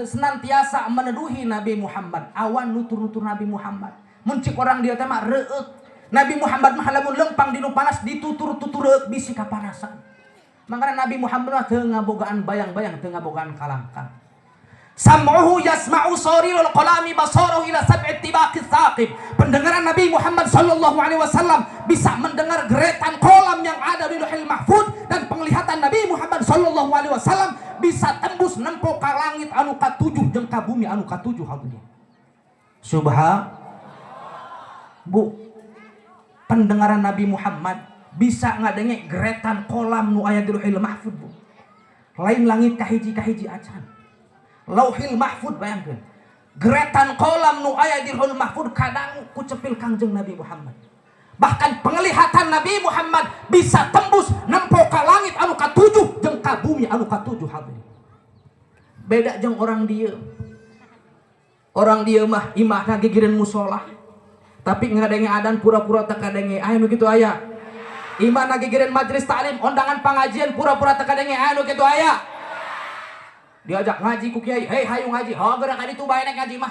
senantiasa meneduhi Nabi Muhammad. Awan nutur-nutur Nabi Muhammad. Mun cik orang dia teh mah reueuk. Nabi Muhammad mah lamun lempang dinu panas ditutur-tutur reueuk bisi kapanasan. Makanya Nabi Muhammad mah teu ngabogaan bayang-bayang, teu ngabogaan kalangkang. Sam'uhu yasma'u sarirul qalami basarahu ila sab'i tibaqis saqib. Pendengaran Nabi Muhammad sallallahu alaihi wasallam bisa mendengar geretan kolam yang ada di Lauhil Mahfud, dan penglihatan Nabi Muhammad sallallahu alaihi wasallam bisa tembus nempo ka langit anu katujuh jeung ka bumi anu katujuh hadirin. Subhan Bu, pendengaran Nabi Muhammad bisa ngadenge geretan kolam nu aya di Lauhil Mahfud, Bu. Lain langit kahiji-kahiji acan. Lauhil Mahfud bayangkeun. Geretan kolam nu aya di Lauhil Mahfud kadang ku cepil Kangjeng Nabi Muhammad. Bahkan penglihatan Nabi Muhammad bisa tembus nempo ka langit anu katujuh jeung ka bumi anu katujuh hadirin. Beda jeung orang dieu. Orang dieu mah imahna gigireun musola. Tapi ngadenge adan pura-pura teu kadenge. Aya nu kitu aya. Imahna gigireun majelis taklim, undangan pengajian pura-pura teu kadenge. Aya nu kitu aya. Diajak ngaji ku kiai, hei hayu ngaji, oh geura ka ditu bae nek ngaji mah.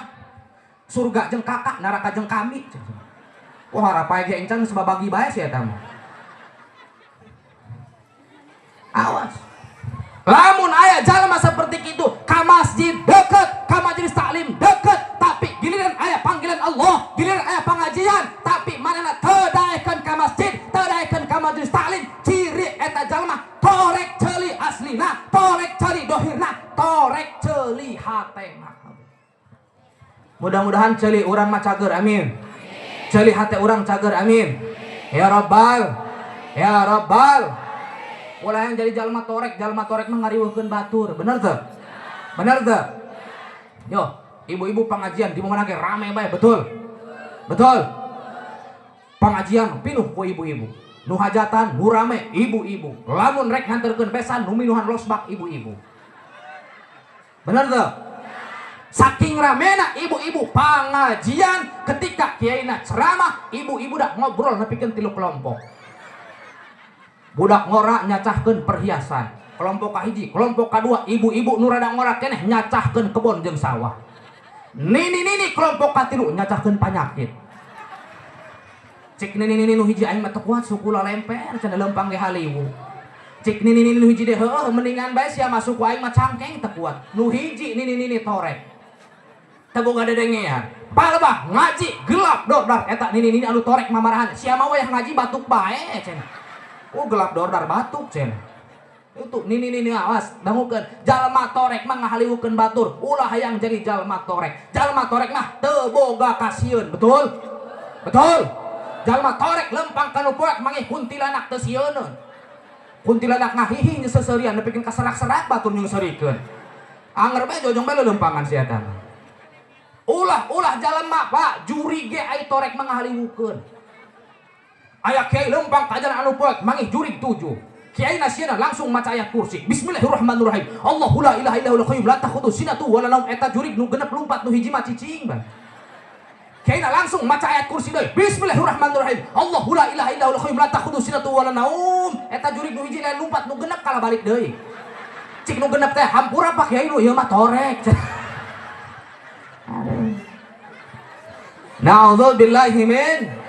Surga jeung kakak, neraka jeung kami. Wah harapan ge encan sebabagi bae sia eta mah. Awas. Lamun aya jalma seperti itu, ka masjid deket, ka majelis taklim deket, tapi giliran aya panggilan Allah, giliran aya pengajian, tapi manehna teu daekeun ka masjid, teu daekeun ka majelis taklim, ciri eta jalma torek ceuli aslina, torek ceuli dohirna, torek ceuli hatena. Mudah-mudahan ceuli urang mah cager, amin. Ceuli hate urang cager, amin. Ya Rabbal, ya Rabbal. Ulah yang jadi jalma torek mah ngariweuhkeun batur, bener teu? Bener teu? Yo, ibu-ibu pengajian di mana ge rame bae, betul? Betul. Pengajian pinuh ku ibu-ibu. Nu hajatan nu rame ibu-ibu. Lamun rek nganterkeun besan nu minuhan losbak ibu-ibu. Bener teu? Saking ramena ibu-ibu pengajian ketika kiaina ceramah, ibu-ibu dah ngobrol nepikeun 3 kelompok. Budak ngora nyacahkeun perhiasan. Kelompok kahiji, kelompok kadua, ibu-ibu nu rada ngora keneh nyacahkeun kebon jeung sawah. Nini-nini kelompok katilu nyacahkeun panyakit. Cik nini-nini nu hiji aing mah teu kuat suku lemper cenah lempang ge haliwu. Cik nini-nini nu hiji deh heueuh mendingan bae sia masuk ku aing mah cangkeng teu kuat. Nu hiji nini-nini torek. Teu boga dedengean. Palebah ngaji gelap dordar eta nini-nini anu torek mamarahan. Sia mah wayah ngaji batuk bae cenah. Oh gelap dordar batuk cenah. Itu nini-nini awas dangukeun jalma torek mah ngahaliwukeun batur. Ulah hayang jadi jalma torek. Jalma torek mah teu boga kasieun, betul? Betul. Jalma torek lempang kanu poek mangih kuntilanak teu sieuneun. Kuntilanak ngahihi nyeseseurian nepikeun ka serak-serak batur nyungseurikeun. Anger bae jojong bae lelempangan sia eta mah. Ulah-ulah jalma Pak, juri ge ai torek mah ngahaliwukeun. Aya kiai lempang ka jalan anu poek mangih jurig 7. Kiai nasieuna langsung maca ayat kursi. Bismillahirrahmanirrahim. Allahu la ilaha illa huwal qayyum la ta'khudhuhu sinatun wa la naum. Eta jurig nu genep lumpat nu hiji mah cicing bae. Kiai langsung maca ayat kursi deui. Bismillahirrahmanirrahim. Allahu la ilaha illa huwal qayyum la ta'khudhuhu sinatun wa la naum. Eta jurig nu hiji lain lumpat nu genep kalah balik deui. Cik nu genep teh hampura Pak Kiai nu ieu mah torek. Na'udzubillahi min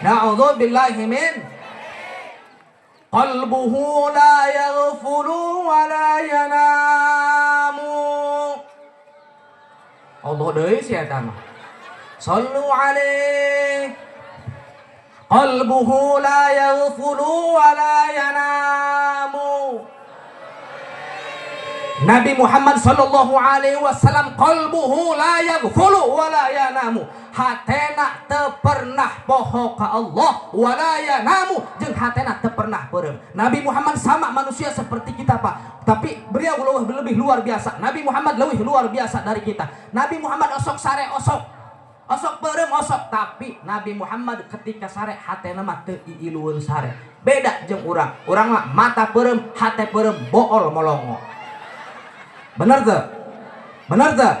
Na'udzubillahi min qalbuhu la yaghfulu wa la yanamu. Allah deui sia eta mah. Sallu alaihi. Qalbuhu la yaghfulu wa la yanamu. Nabi Muhammad sallallahu alaihi wasallam qalbuhu la yaghfulu wa la yanamu. Hatena teu pernah poho ka Allah wa la yanamu jeung hatena teu pernah beureum. Nabi Muhammad sama manusia seperti kita Pak, tapi beliau lebih luar biasa. Nabi Muhammad lebih luar biasa dari kita. Nabi Muhammad osok sare osok, osok beureum osok, tapi Nabi Muhammad ketika sare hatena mah teu iilueun sare. Beda jeung urang. Urang mah mata beureum, hate beureum, bool molongo. Bener teu? Bener teu?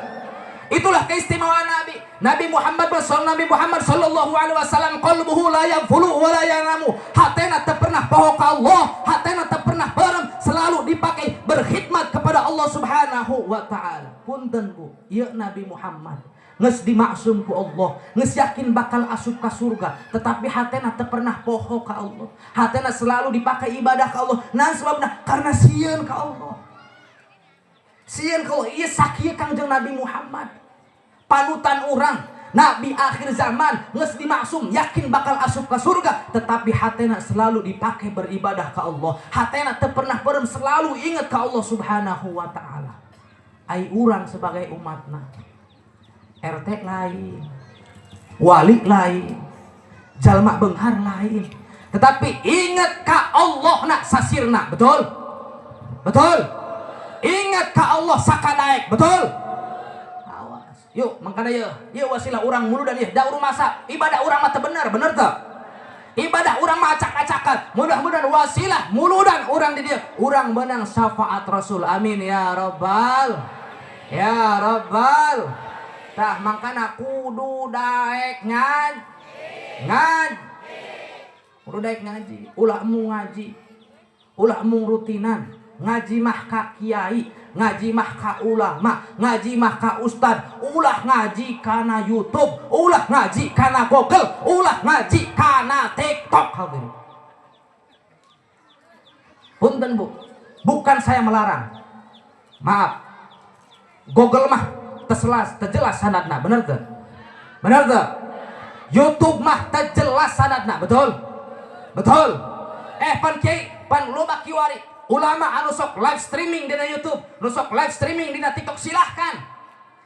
Itulah keistimewaan Nabi. Nabi Muhammad Nabi Muhammad sallallahu alaihi wasallam qalbuhu la yaghfulu wa la yanamu. Hatena teu pernah poho ka Allah, hatena teu pernah bareng, selalu dipakai berkhidmat kepada Allah Subhanahu wa taala. Punten Bu, ieu Nabi Muhammad geus dimaksum ku Allah, geus yakin bakal asup ka surga, tetapi hatena teu pernah poho ka Allah. Hatena selalu dipakai ibadah ka Allah. Nah sebabna karena sieun ka Allah. Sieun ka Allah, ieu sakieu Kangjeng Nabi Muhammad. Panutan orang, Nabi akhir zaman, geus dimaksum, yakin bakal asup ke surga, tetapi hatena selalu dipakai beribadah ke Allah. Hatena teu pernah berem, selalu ingat ke Allah Subhanahu wa taala. Ai urang sebagai umatna, RT lain, wali lain, jalma beunghar lain, tetapi ingat ka Allah nak sasirna, betul? Betul? Ingat ka Allah sakadaek, betul? Yuk, makanya ya, yuk wasilah urang muludan ya, da masa ibadah urang mah bener, bener teu? Ibadah urang mah acak-acakan. Mudah-mudahan wasilah muludan urang di dia, urang menang syafaat Rasul. Amin ya rabbal ya rabbal. Tah mangkana kudu daek ngaj. Kudu daek ngaji, ulah embung ngaji. Ulah embung rutinan. Ngaji mah ka kiai, ngaji mah ka ulama, ngaji mah ka ustad, ulah ngaji kana YouTube, ulah ngaji kana Google, ulah ngaji kana TikTok. Hadirin. Punten Bu, bukan saya melarang. Maaf. Google mah terjelas, terjelas sanadna, bener teu? Bener teu? YouTube mah terjelas sanadna, betul? Betul. Eh pan kiai, pan loba kiwari ulama anu sok live streaming dina YouTube, nu sok live streaming dina TikTok, silahkan.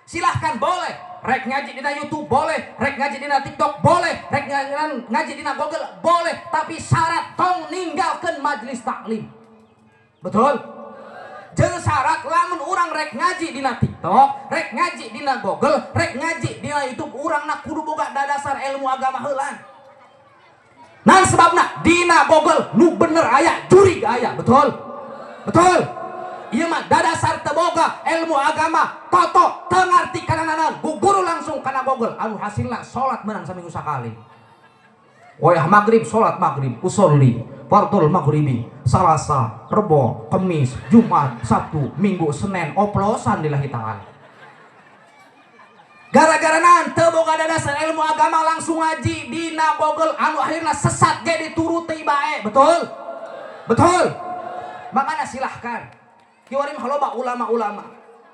Silahkan boleh. Rek ngaji dina YouTube boleh, rek ngaji dina TikTok boleh, rek ngaji dina Google boleh, tapi syarat tong ninggalkeun majelis taklim. Betul? Jeung syarat lamun urang rek ngaji dina TikTok, rek ngaji dina Google, rek ngaji dina YouTube, urang nak kudu boga dasar ilmu agama heulaan. Nah sebabna dina Google nu bener aya, jurig aya, betul? Betul? Ieu mah dadasar teu boga ilmu agama, toto teu ngarti kana naon, guru langsung kana Google, anu hasilna salat menang saminggu sakali. Wayah maghrib salat maghrib, usolli fardul maghribi, Salasa, Rebo, Kemis, Jumat, Sabtu, Minggu, Senin, oplosan lillahi ta'ala. Gara-gara naon teu boga dasar ilmu agama langsung ngaji dina Google anu akhirna sesat ge dituruti bae, betul? Betul? Makanya silahkan. Kiwari mah loba ulama-ulama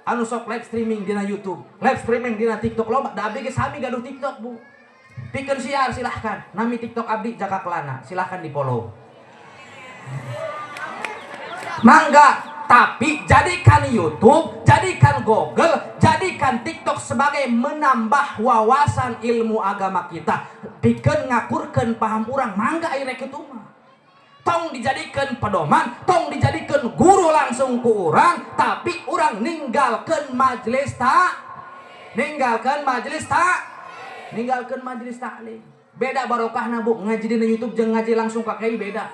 anu sok live streaming dina YouTube, live streaming dina TikTok loba. Da abdi ge sami gaduh TikTok, Bu. Pikeun siar silahkan. Nami TikTok abdi Jaka Kelana, silahkan di follow. Mangga, tapi jadikan YouTube, jadikan Google, jadikan TikTok sebagai menambah wawasan ilmu agama kita. Pikeun ngakurkeun paham urang, mangga ieu rek kitu mah. Tong dijadikan pedoman, tong dijadikan guru langsung ku urang, tapi urang ninggalkeun majelis tak, ninggalkeun majelis tak, ninggalkeun majelis taklim. Beda barokahna Bu, ngaji di YouTube jeung ngaji langsung ka kiai beda.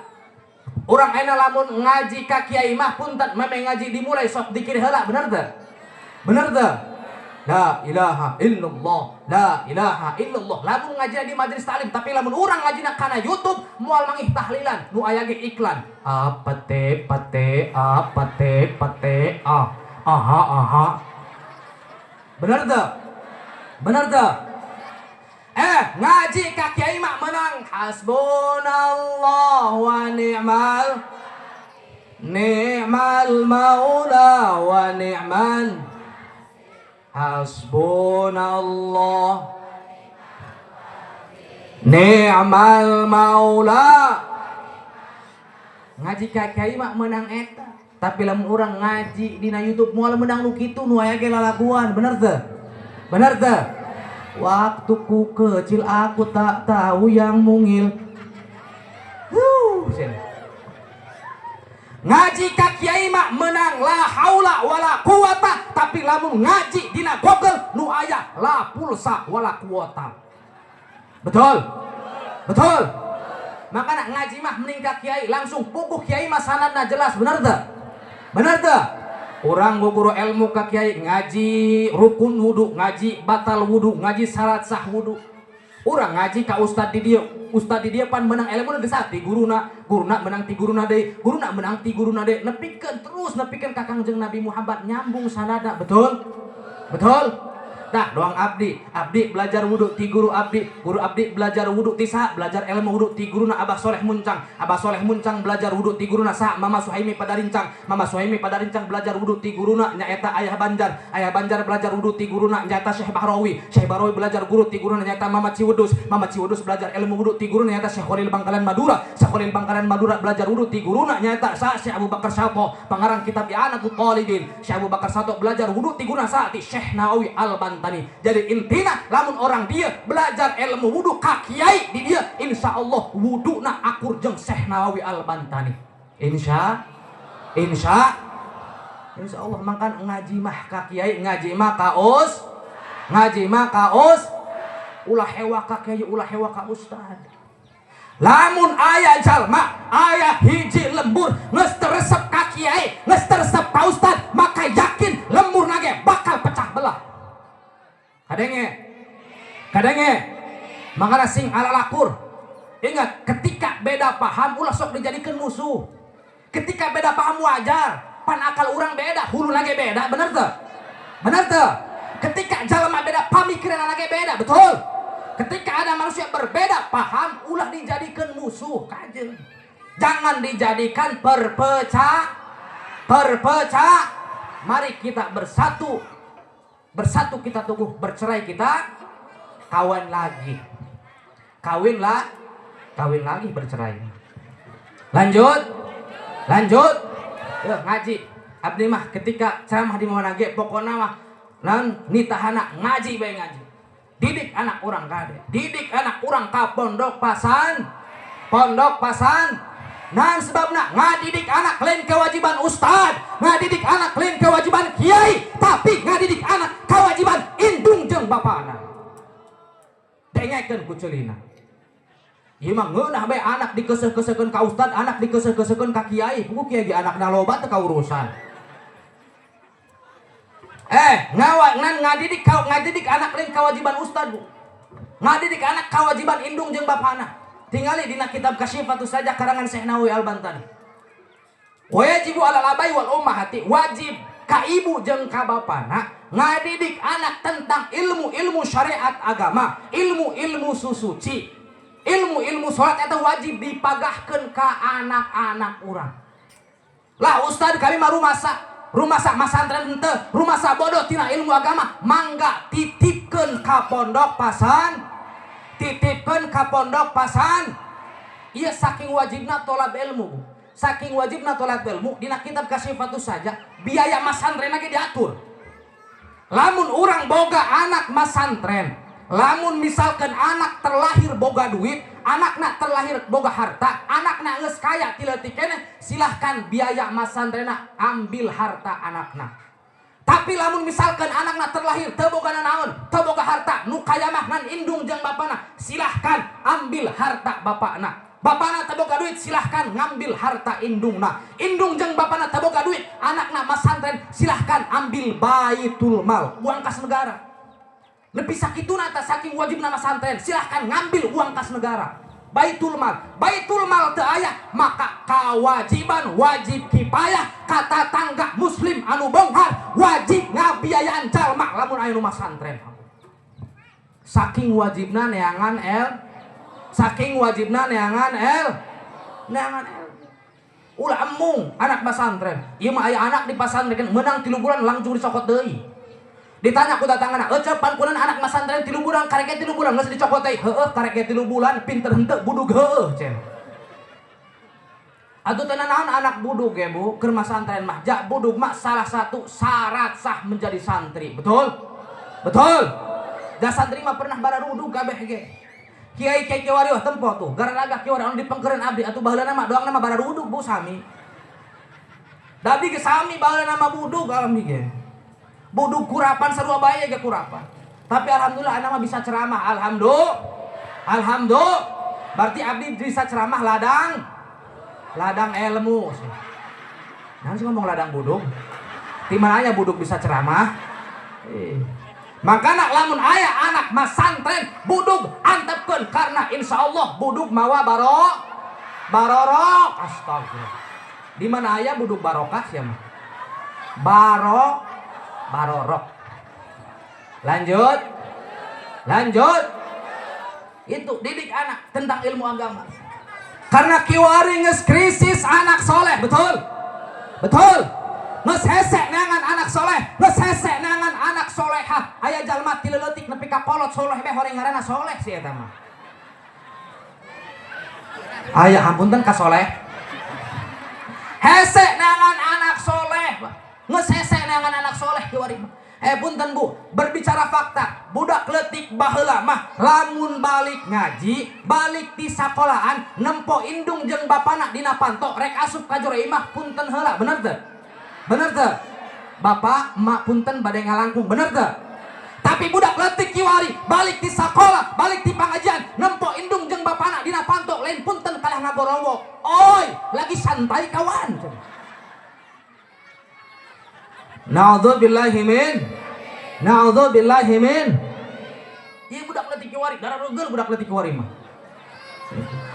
Urang ayeuna lamun ngaji ka kiai mah punten memang ngaji dimulai sok dikir heula, bener teu? Bener teu? La ilaha illallah, la ilaha illallah. Lamun ngaji di majelis taklim, tapi lamun urang ngajina kana YouTube moal mangih tahlilan, nu aya ge iklan. A P T P T A P T P T A. Aha aha. Bener teu? Bener teu? Eh, ngaji ka kiai mah menang hasbunallah wa ni'mal ni'mal maula wa ni'mal hasbunallah ni'mal maula. Ngaji ka kiai mah menang eta, tapi lamun urang ngaji dina YouTube moal menang nu kitu, nu aya ge lalaguan, bener teu? Bener teu? Waktu ku kecil aku tak tahu yang mungil. Huh, ngaji ka kiai mah menang la haula wala quwata, tapi lamun ngaji dina Google nu aya la pulsa wala kuota. Betul? Betul? Makanya ngaji mah mending ka kiai langsung, puguh kiai mah sanadna jelas, bener teu? Bener teu? Urang guru ilmu ka kiai, ngaji rukun wudu, ngaji batal wudu, ngaji syarat sah wudu. Urang ngaji ka ustad di dieu, ustad di dieu pan menang ilmu geus ti guruna, guruna menang ti guruna deui, guruna menang ti guruna deui, nepikeun terus nepikeun ka Kangjeng Nabi Muhammad, nyambung sanadna, betul? Betul? Nah, doang abdi, abdi belajar wudu ti guru abdi, guru abdi belajar wudu ti saha? Belajar ilmu wudu ti guruna Abah Soleh Muncang, Abah Soleh Muncang belajar wudu ti guruna saha? Mama Suhaimi Padarincang, Mama Suhaimi Padarincang belajar wudu ti guruna nyaeta Ayah Banjar, Ayah Banjar belajar wudu ti guruna nyaeta Syekh Bahrawi, Syekh Bahrawi belajar guru ti guruna nyaeta Mama Ciwedus, Mama Ciwedus belajar ilmu wudu ti guruna nyaeta Syekh Khalil Bangkalan Madura, Syekh Khalil Bangkalan Madura belajar wudu ti guruna nyaeta saha? Syekh Abu Bakar Syato, pengarang kitab I'anatul Talibin. Syekh Abu Bakar Syato belajar wudu ti guruna saha? Ti Syekh Nawawi Al-Bantani. Jadi intina lamun orang dia belajar ilmu wudu ka kiai di dia, insya Allah wuduna akur jeung Syekh Nawawi Al-Bantani. Insya insya insya Allah. Mangkan ngaji mah ka kiai, ngaji mah ka us, ngaji mah ka us, ulah hewa ka kiai, ulah hewa ka ustad. Lamun aya jalma, aya hiji lembur geus teresep ka kiai, geus teresep ka ustad, maka yakin lembur nage bakal pecah belah. Kadenge, kadenge, makanya sing ala lakur. Ingat, ketika beda paham ulah sok dijadikan musuh. Ketika beda paham wajar, pan akal orang beda, hulu lagi beda, bener tuh? Bener tuh? Ketika jalma beda pamikiran lagi beda, betul? Ketika ada manusia berbeda paham, ulah dijadikan musuh, kajen. Jangan dijadikan perpecah, perpecah. Mari kita bersatu, bersatu kita teguh, bercerai kita kawan lagi, kawin lah, kawin lagi bercerai. Lanjut, lanjut, ya, ngaji. Abdi mah ketika ceramah di mana ge pokoknya mah nan nitahana ngaji bae ngaji. Didik anak urang kade, didik anak urang ka pondok pasan, pondok pasan. Nah, sebabna ngadidik anak lain kewajiban ustad, ngadidik anak lain kewajiban kiai, tapi ngadidik anak kewajiban indung jeung bapana. Dengekeun ku ceulina. Ieu mah ngeunah bae anak dikeuseuh-keuseuhkeun ka ustad, anak dikeuseuh-keuseuhkeun ka kiai. Puguh kiai ge anakna loba teu kaurusan. Ngawa ngan ngadidik kau ngadidik anak lain kewajiban ustad, Bu. Ngadidik anak kewajiban indung jeung bapana. Tingali dina kitab Kasyifatus Saja karangan Syekh Nawawi Al-Bantani. Wajibu alal abai wal ummahati, wajib ka ibu jeung ka bapana ngadidik anak tentang ilmu-ilmu syariat agama, ilmu-ilmu susuci, ilmu-ilmu salat eta wajib dipagahkeun ka anak-anak urang. Lah ustad, kami mah rumasa, rumasa masantren henteu, rumasa bodoh tina ilmu agama, mangga titipkeun ka pondok pasan, titipkeun ka pondok pasan. Ieu saking wajibna tolab ilmu, Bu. Saking wajibna tolab ilmu, dina kitab Kasyifatus Saja biaya masantren lagi diatur. Lamun urang boga anak masantren, lamun misalkan anak terlahir boga duit, anakna terlahir boga harta, anakna geus kaya ti leutik keneh, silahkan biaya masantrena ambil harta anakna. Tapi lamun misalkan anakna terlahir teu boga nanaon, teu boga harta, nu kaya mah ngan indung jeung bapana, silahkan ambil harta bapana. Bapana teu boga duit, silahkan ngambil harta indungna. Indung jeung bapana teu boga duit, anakna masantren, silahkan ambil baitul mal, uang kas negara. Lebih sakituna tah saking wajibna masantren, silahkan ngambil uang kas negara. Baitul mal, baitul mal teu aya, maka kewajiban wajib kifayah kata tangga muslim anu bonghar wajib ngabiayaan jalma lamun aya nu masantren. Saking wajibna neangan el, saking wajibna neangan el, neangan el. Ulah embung anak pasantren. Ieu mah aya anak di pasantren menang 3 bulan langsung dicokot deui. Ditanya ku tatangana, "Ece, pan kunaon anak masantren 3 bulan, karek 3 bulan geus dicokot deui?" "Heueuh, karek 3 bulan, pinter henteu, budug heueuh," cenah. Atuh teu naon anak budug ya, Bu, keur masantren mah. Jak budug mah salah satu syarat sah menjadi santri. Betul? Betul. Da santri mah pernah bararudug kabeh ge. Kiai kiai kiwari wah tempo tuh, gararaga kiwari anu dipengkeureun abdi atuh baheulana mah doang nama bararudug, Bu, sami. Da abdi ge sami baheulana mah budug abdi ge. Budug kurapan sarua bae ge kurapan. Tapi alhamdulillah anak mah bisa ceramah. Alhamdulillah. Alhamdulillah. Berarti abdi bisa ceramah ladang ladang ilmu. Nah, sih ngomong ladang budug. Di mana aya buduk bisa ceramah? Makana lamun aya anak masantren budug antepkeun karena insya Allah budug mawa barorok. Astagfirullah. Di mana aya budug barokah sia mah? Barorok. Lanjut. Lanjut. Itu didik anak tentang ilmu agama. Karena kiwari geus krisis anak soleh, betul? Betul. Geus hese neangan anak soleh, geus hese neangan anak solehah. Aya jalma ti leutik nepi ka kolot soleh be horeng ngaranna soleh si eta mah. Aya hapunten ka soleh. Hese neangan anak soleh, geus hese neangan anak soleh kiwari mah. Punten Bu, berbicara fakta, budak leutik baheula mah lamun balik ngaji, balik di sekolahan, nempo indung jeung bapana dina panto rek asup ka jero imah punten heula, bener teu? Bener teu? Bapak, emak punten bade ngalangkung, bener teu? Tapi budak leutik kiwari balik di sekolah, balik di pengajian, nempo indung jeung bapana dina panto lain punten kalah ngagorowok. Oi, lagi santai kawan. Na'udzubillahi min. Na'udzubillahi min. Ieu budak leutik kiwari, darah rugel budak leutik kiwari mah.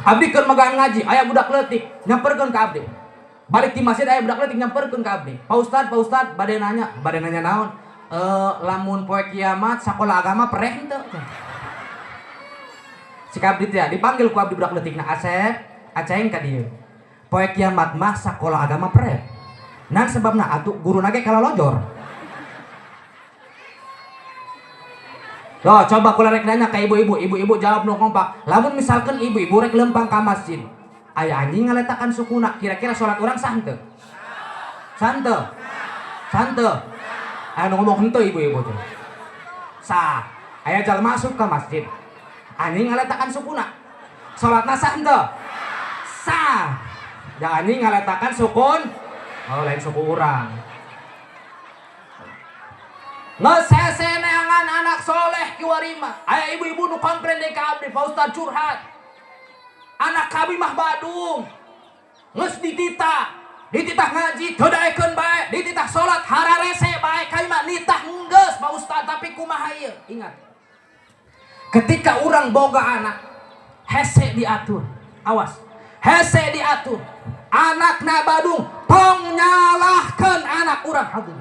Abdi keur megang ngaji, aya budak leutik nyamperkeun ka abdi. Balik di masjid aya budak leutik nyamperkeun ka abdi. Pak Ustad, Pak Ustad, bade nanya naon? Lamun poe kiamat sakola agama pereh henteu? Si abdi teh dipanggil ku abdi budak leutikna, Asep, aceng ka dieu. Poe kiamat mah sakola agama pereh. Nan sebabna atuh guru nage kalalojor. Loh, coba kula rek nanya ka ibu-ibu, ibu-ibu jawab nu kompak. Lamun misalkan ibu-ibu rek lempang ka masjid, aya anjing ngaletakan sukuna, kira-kira salat urang sah henteu? Sah henteu? Sah henteu? Aya nu ngomong henteu ibu-ibu teh. Sah. Aya jalma masuk ka masjid, anjing ngaletakan sukuna. Salatna sah henteu? Sah. Da anjing ngaletakan sukun. Oh, lain suku urang. Geus hese neangan anak soleh kiwari mah. Aya ibu-ibu nu komplain deui ka abdi, Pak Ustad curhat. Anak kami mah badung. Geus dititah, dititah ngaji teu daekeun bae, dititah salat hararese bae, kami mah nitah enggeus Pak Ustad, tapi kumaha ieu? Ingat. Ketika urang boga anak, hese diatur. Awas. Hese diatur. Anakna badung, tong nyalahkeun anak urang hadir.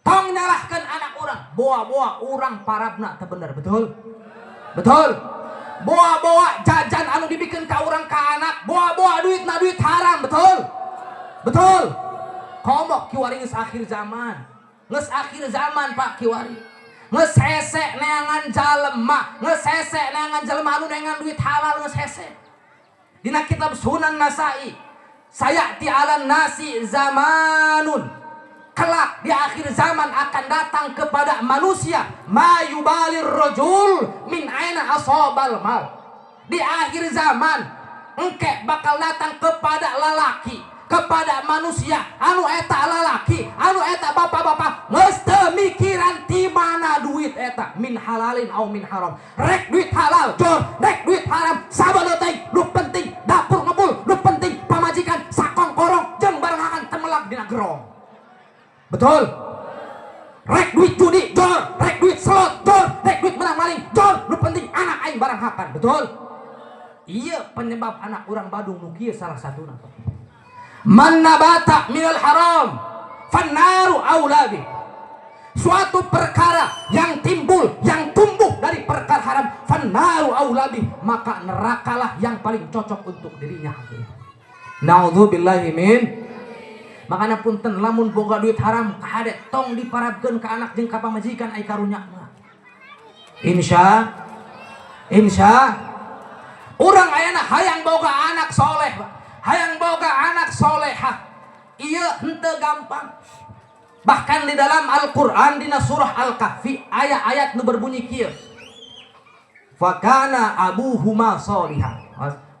Tong nyalahkeun anak urang, boa-boa urang parabna teu bener, betul? Betul. Boa-boa jajan anu dibikeun ka urang ka anak, boa-boa duitna duit haram, betul? Betul. Komo kiwari geus akhir zaman. Geus akhir zaman Pak kiwari. Geus hese neangan jalema, geus hese neangan jelema anu neangan duit halal geus hese. Dina kitab Sunan Nasai, sayati ala nasi zamanun, kelak di akhir zaman akan datang kepada manusia ma yubalir rajul min aina asabal mal. Di akhir zaman engke bakal datang kepada lalaki, kepada manusia anu eta lalaki, anu eta bapak-bapak geus teu mikiran ti mana duit eta, min halalin au min haram. Rek duit halal jor, rek duit haram sabodo teuing, nu penting dapur ngebul, nu penting pamajikan sakongkorong jeung barenghakan temelak dina gerong. Betul? Rek duit judi jor, rek duit slot jor, rek duit menang maling jor, nu penting anak aing barenghakan. Betul? Iya, penyebab anak urang badung nu kieu salah satuna. Man nabata minal haram fannaru aula bih. Suatu perkara yang timbul, yang tumbuh dari perkara haram, fannaru aula bih, maka nerakalah yang paling cocok untuk dirinya. Nauzubillahi min. Makanya punten lamun boga duit haram kahade tong diparabkeun ka anak jeung ka pamajikan ai karunya mah. Insya insya urang ayana hayang boga anak soleh, hayang boga anak solehah. Ieu henteu gampang. Bahkan di dalam Al-Qur'an dina surah Al-Kahfi aya ayat nu berbunyi kieu. Fakana abuhuma solihah.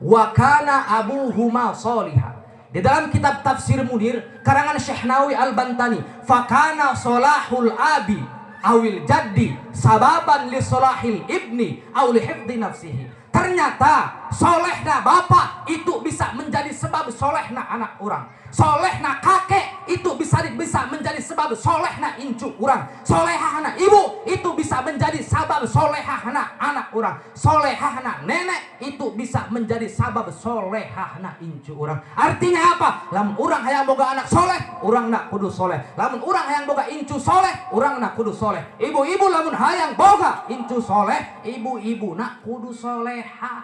Wa kana abuhuma solihah. Di dalam kitab tafsir Munir karangan Syekh Nawawi Al-Bantani, fakana solahul abi awil jaddi sababan li solahil ibni aw li hifdzi nafsihi. Ternyata solehna bapak itu bisa menjadi sebab solehna anak urang. Solehna kakek itu bisa bisa menjadi sebab solehna incu urang. Solehahna ibu itu bisa menjadi sabab solehahna anak urang. Solehahna nenek itu bisa menjadi sabab solehahna incu urang. Artinya apa? Lamun urang hayang boga anak soleh, urangna kudu soleh. Lamun urang hayang boga incu soleh, urangna kudu soleh. Ibu-ibu lamun hayang boga incu soleh, ibu-ibuna kudu solehah.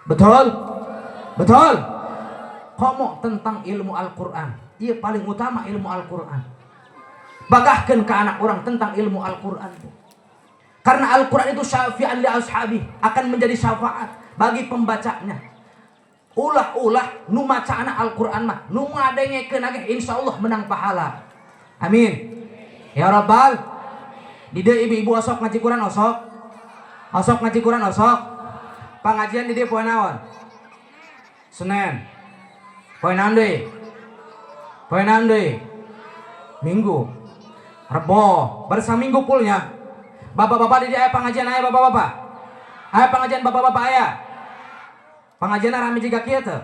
Betul? Betul? Komo tentang ilmu Al-Quran. Iya paling utama ilmu Al-Quran. Bagahkan ke anak urang tentang ilmu Al-Quran. Karena Al-Quran itu syafi'an li ashabi, akan menjadi syafaat bagi pembacanya. Ulah-ulah nu maca anak Al-Quran mah, nu ngadengekeun ge insyaallah menang pahala. Amin. Ya Rabbal. Di dieu ibu-ibu osok ngaji Quran osok. Osok ngaji Quran osok. Pengajian di dieu poe naon? Senin. Poe naon deui? Poe naon deui? Minggu. Rebo, bersaminggu pulnya. Bapak-bapak di dieu aya pengajian aya bapak-bapak. Aya pengajian bapak-bapak aya. Pengajian rame jiga kieu teu?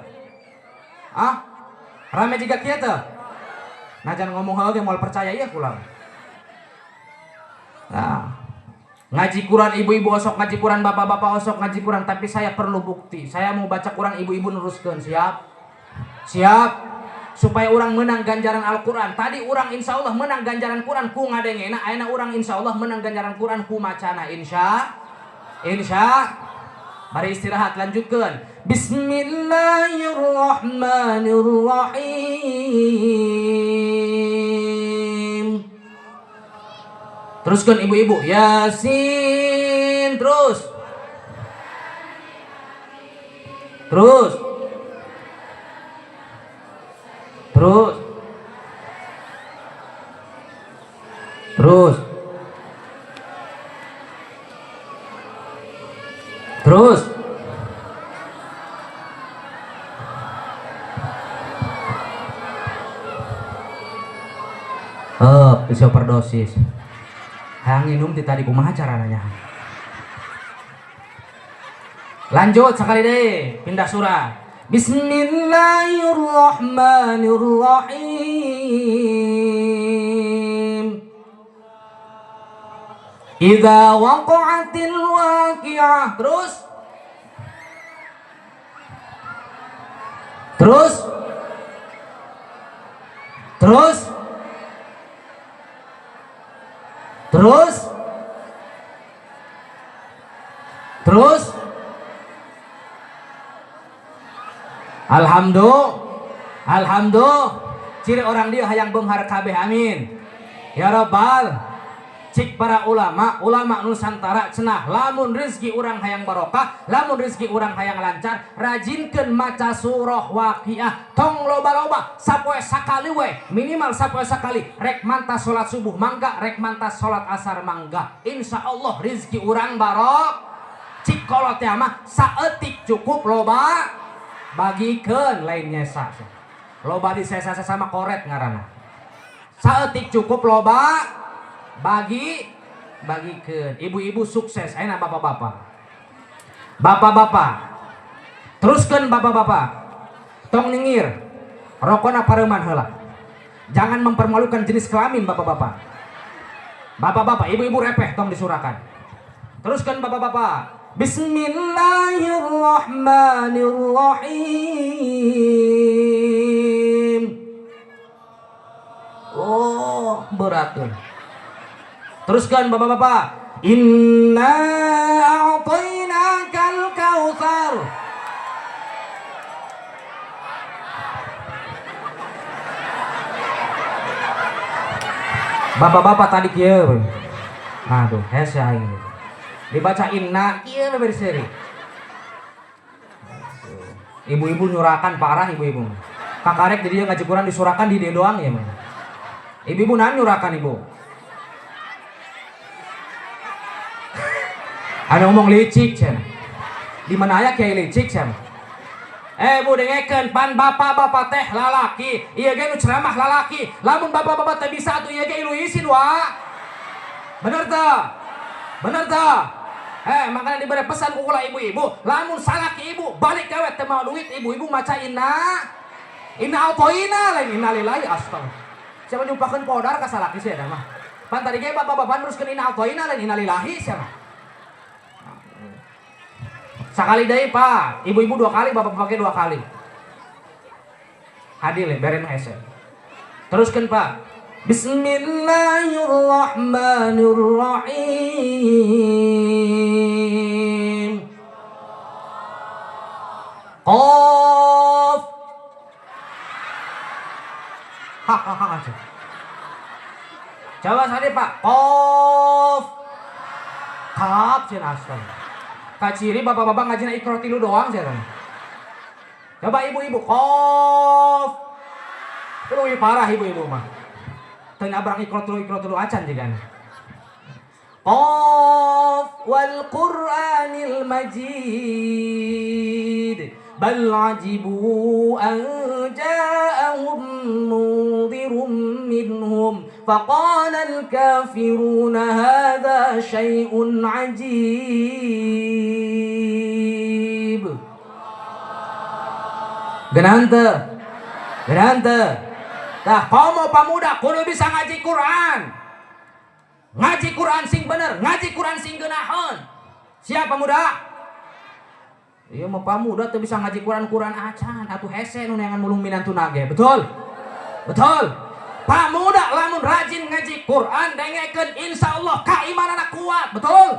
Ah? Rame jiga kieu teu? Nah jangan ngomong hal ge moal percaya ieu kula. Nah, ngaji Quran ibu-ibu osok ngaji Quran bapak-bapak osok ngaji Quran, tapi saya perlu bukti. Saya mau baca Quran ibu-ibu neruskeun, siap? Siap? Supaya urang menang ganjaran Al-Quran. Tadi urang insya Allah menang ganjaran Quran ku ngadengena, ayeuna urang insya Allah menang ganjaran Quran ku macana insya. Insya. Mari istirahat lanjutkan. Bismillahirrahmanirrahim. Teruskan ibu-ibu. Yasin terus. Terus. Terus. Terus. Terus. Oh, bisa overdosis. Hayang minum ti tadi kumaha caranya? Lanjut sekali deh, pindah surah. Bismillahirrahmanirrahim. Idza waqa'atil waqi'ah. Terus. Terus. Terus. Terus. Terus. Alhamdulillah. Alhamdulillah. Ciri orang dia hayang beunghar kabeh amin. Ya Rabbal. Cik para ulama, ulama Nusantara cenah lamun rezeki urang hayang barokah, lamun rezeki urang hayang lancar, rajinkeun maca surah Waqiah, tong loba-loba, sapoe sakali we, minimal sapoe sakali, rek mantas salat subuh mangga, rek mantas salat asar mangga. Insya Allah rezeki urang barok. Cik kolot teh mah saeutik cukup loba bagikeun lain nyesa. Loba disesa sama koret ngaranna. Saeutik cukup loba bagikeun. Ibu-ibu sukses, ayeuna bapak-bapak. Bapak-bapak. Teruskeun bapak-bapak. Tong nyengir. Rokona pareuman heula. Jangan mempermalukan jenis kelamin bapak-bapak. Bapak-bapak, ibu-ibu repeh tong disurakan. Teruskan bapak-bapak. Bismillahirrahmanirrahim. Oh, berat tuh. Teruskan bapak-bapak. Inna a'tainakal kautsar. Bapak-bapak tadi kieu. Aduh, hese aing. Dibaca inna kieu berseri. Ibu-ibu nyurakan parah ibu-ibu. Kakarek jadi ngaji Quran disurakan di dia doang ya mah. Ibu-ibu naon nyurakan ibu? Ada ngomong licik cenah. Di mana aya kiai licik cenah? Bu dengekeun pan bapak-bapak teh lalaki, ieu ge nu ceramah lalaki. Lamun bapak-bapak teh bisa atuh ieu ge ilu isin wa. Bener teu? Bener teu? Makanya diberi pesan ku kula ibu-ibu, lamun salaki ibu balik gawe teu mawa duit, ibu-ibu maca inna inna atoina lain innalillahi astagfirullah. Siapa nyumpakeun podar ka salaki sia mah. Pan tadi ge bapak-bapak neruskeun inna atoina lain innalillahi sia mah. Sakali deui Pak, ibu-ibu 2 kali, bapak-bapak ge 2 kali. Adil ya, beren hese. Teruskeun Pak. Bismillahirrahmanirrahim. Qaf. Ha ha ha. Coba sekali Pak. Qaf. Kaf cenah astaga. Kaciri bapak-bapak ngajina Iqra tilu doang cenah. Coba ibu-ibu qaf. Leuwih parah ibu-ibu mah. Teu nyabrang Iqra tilu acan jigana. Qaf wal Qur'anil Majid. Bal ajibu an ja'ahum munzirun minhum faqala al kafiruna hadza syai'un ajib. Genahan teu? Genahan teu? Tah komo pamuda kudu bisa ngaji Quran. Ngaji Quran sing bener, ngaji Quran sing geunaheun. Siap pamuda? Ieu mah pamuda teu bisa ngaji Quran Quran acan atuh hese nu neangan mulung minantuna ge. Betul? Betul. Pamuda lamun rajin ngaji Quran dengekeun insyaallah kaimanana kuat. Betul?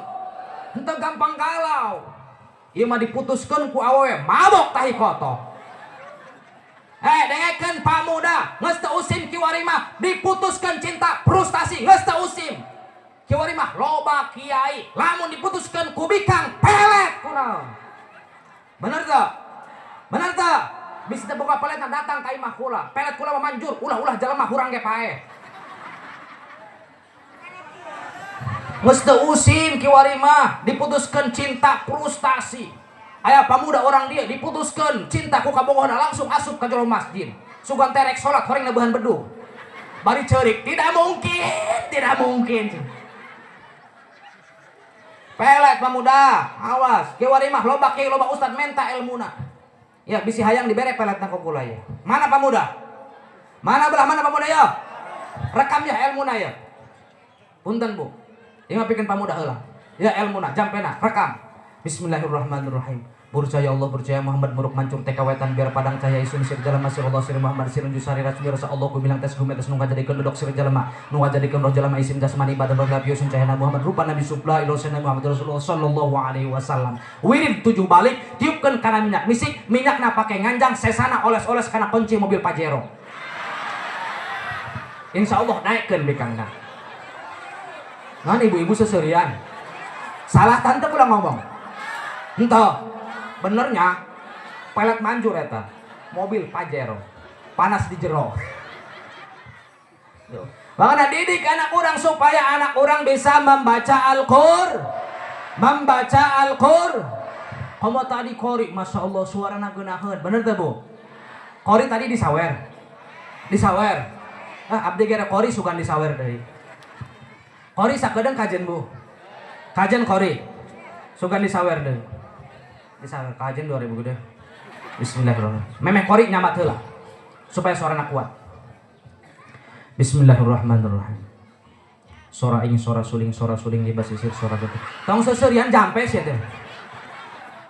Henteu gampang galau. Ieu mah diputuskeun ku awewe mabok tahi kotok. Dengekeun pamuda geus teu usim kiwari mah diputuskeun cinta frustasi geus teu usim. Kiwari mah loba kiai lamun diputuskeun ku bikang pelet kunaon. Bener teu? Bener teu? Bisi teu boga peletna datang ka imah kula. Pelet kula mah manjur, ulah-ulah jelema hurang ge paeh. Geus teu usim kiwari mah diputuskeun cinta frustasi. Aya pamuda orang dia diputuskeun cinta ku kabogohna langsung asup ka jero masjid. Sugan terek salat horeng neubehan bedug. Bari ceurik, tidak mungkin, tidak mungkin. Pelet pamuda, awas. Kiwari mah loba kiai loba ustad menta ilmuna. Ya bisi hayang dibere peletna ku kula ya. Mana pamuda? Mana belah mana pamuda ya? Rekam ya ilmuna ya. Punten Bu. Ieu mah pikeun pamuda heula. Ya ilmuna jampena rekam. Bismillahirrahmanirrahim. Percaya Allah, percaya Muhammad muruk mancur teka wetan biar padang cahaya isun sir jalma sir Allah sir Muhammad sir unjusari rasmi rasa Allah ku bilang tes gumetes nungka jadikeun dodok sir jalma nungka jadikeun roh jalma isim jasmani badan roh lapiusun cahaya Muhammad rupa Nabi supla ilosen Muhammad Rasulullah sallallahu alaihi wasallam. Wirid 7 balik tiupkeun kana minyak misik minyakna pake nganjang sesana oles-oles kana kunci mobil Pajero. Insyaallah naikkeun bikangna. Ngan ibu-ibu seserian. Salah tante pula ngomong. Entah. Benernya pelet manjur eta mobil Pajero panas di jero. Makanya didik anak orang supaya anak orang bisa membaca Al-Qur'an, membaca Al-Qur'an. Komo tadi qori, masya Allah suarana geunaheun, bener teh Bu? Qori tadi disawer, disawer. Ah abdi gera qori sugan disawer deui. Qori sakedeung kajen Bu, kajen qori sugan disawer deui. Disawer kajen 2000 gede. Bismillahirrahmanirrahim. Memeh qori nyamat heula supaya suarana kuat. Bismillahirrahmanirrahim. Sora ing sora suling di basisir sora getuk. Tong seuseurian jampe sia teh.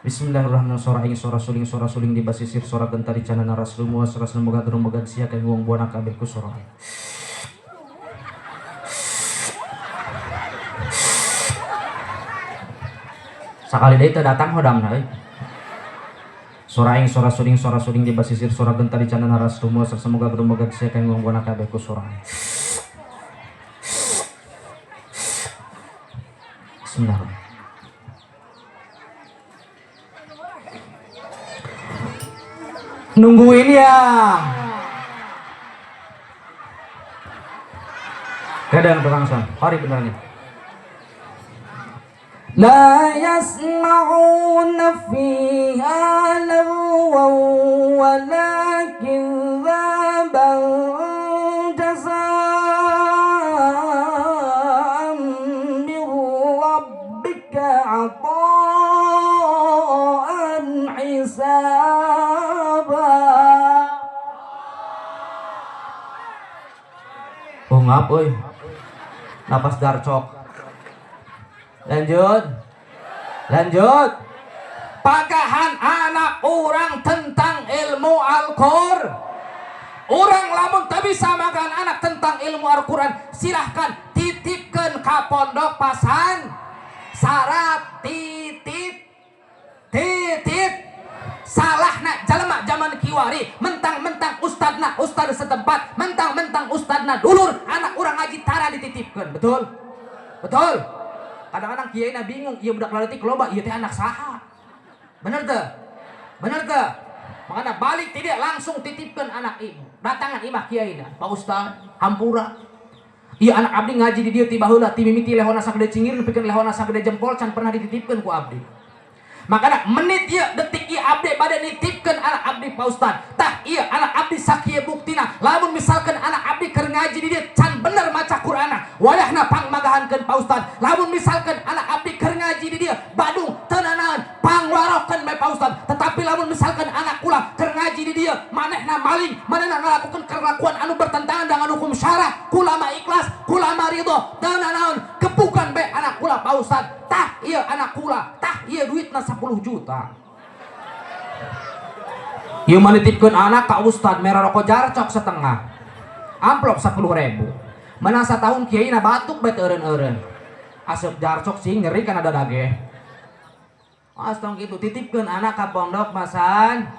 Bismillahirrahmanirrahim. Sora ing sora suling di basisir sora gentari canana rasulullah sora moga gerumegan sia ka wong buana kabeh ku sora. Sakali deui teu datang hodamna euy. Sora ing sora suling di basisir sora gentari canana rasulullah semoga gerumegan sia ka wong buana kabeh ku sora. Bismillahirrahmanirrahim. Nungguin ya. Kadang tukang son, hari beneran nih. La yasma'una fiha lagwan wala kidzaban jazaa'an min rabbika 'ata'an Ungap euy. Napas darcok. Lanjut. Lanjut. Pagahan anak urang tentang ilmu Al-Qur'an. Urang lamun tak bisa magahan anak tentang ilmu Al-Quran, silahkan titipkan ke pondok pasan. Syarat titip, titip. Salahna jalma zaman kiwari, mentang-mentang ustadna ustad setempat, mentang-mentang ustadna dulur, anak urang ngaji tara dititipkan. Betul? Betul? Kadang-kadang kiai bingung, ieu budak laletik loba, ieu teh anak saha? Bener teu? Bener teu? Makanya balik tidak langsung titipkan anak ibu. Datangan imah kiai, "Pak Ustad, hampura. Iya, anak abdi ngaji di dieu ti baheula, ti mimiti lehona sagede cingir nepikeun lehona sagede jempol can pernah dititipkeun ku abdi. Makanya menit ieu, detik ieu, abdi bade nitipkeun anak abdi, Pak Ustad. Tah, ieu anak abdi, sakieu buktina. Lamun misalkan anak abdi keur ngaji di dieu can bener maca Qur'ana, wayahna pangmagahankeun, Pak Ustad. Lamun misalkan anak abdi keur ngaji di dieu badung teu nanaon, pangwarokeun bae, Pak Ustad. Tetapi lamun misalkan anak kula keur ngaji di dieu manehna maling, manehna ngalakukeun kelakuan anu bertentangan dengan hukum syara, kula mah ikhlas, kula mah ridho, teu nanaon, gebukan bae anak kula, Pak Ustad. Tah, ieu anak kula, tah ieu duitna 10 juta." Ieu mah nitipkeun anak ka ustad, mere rokok jarcok setengah. Amplop 10 ribu. Menang satahun kiai na batuk bae teu eureun-eureun. Asup jarcok sih nyeri kan ada dage. Astong gitu, titipkeun anak ka pondok pasan,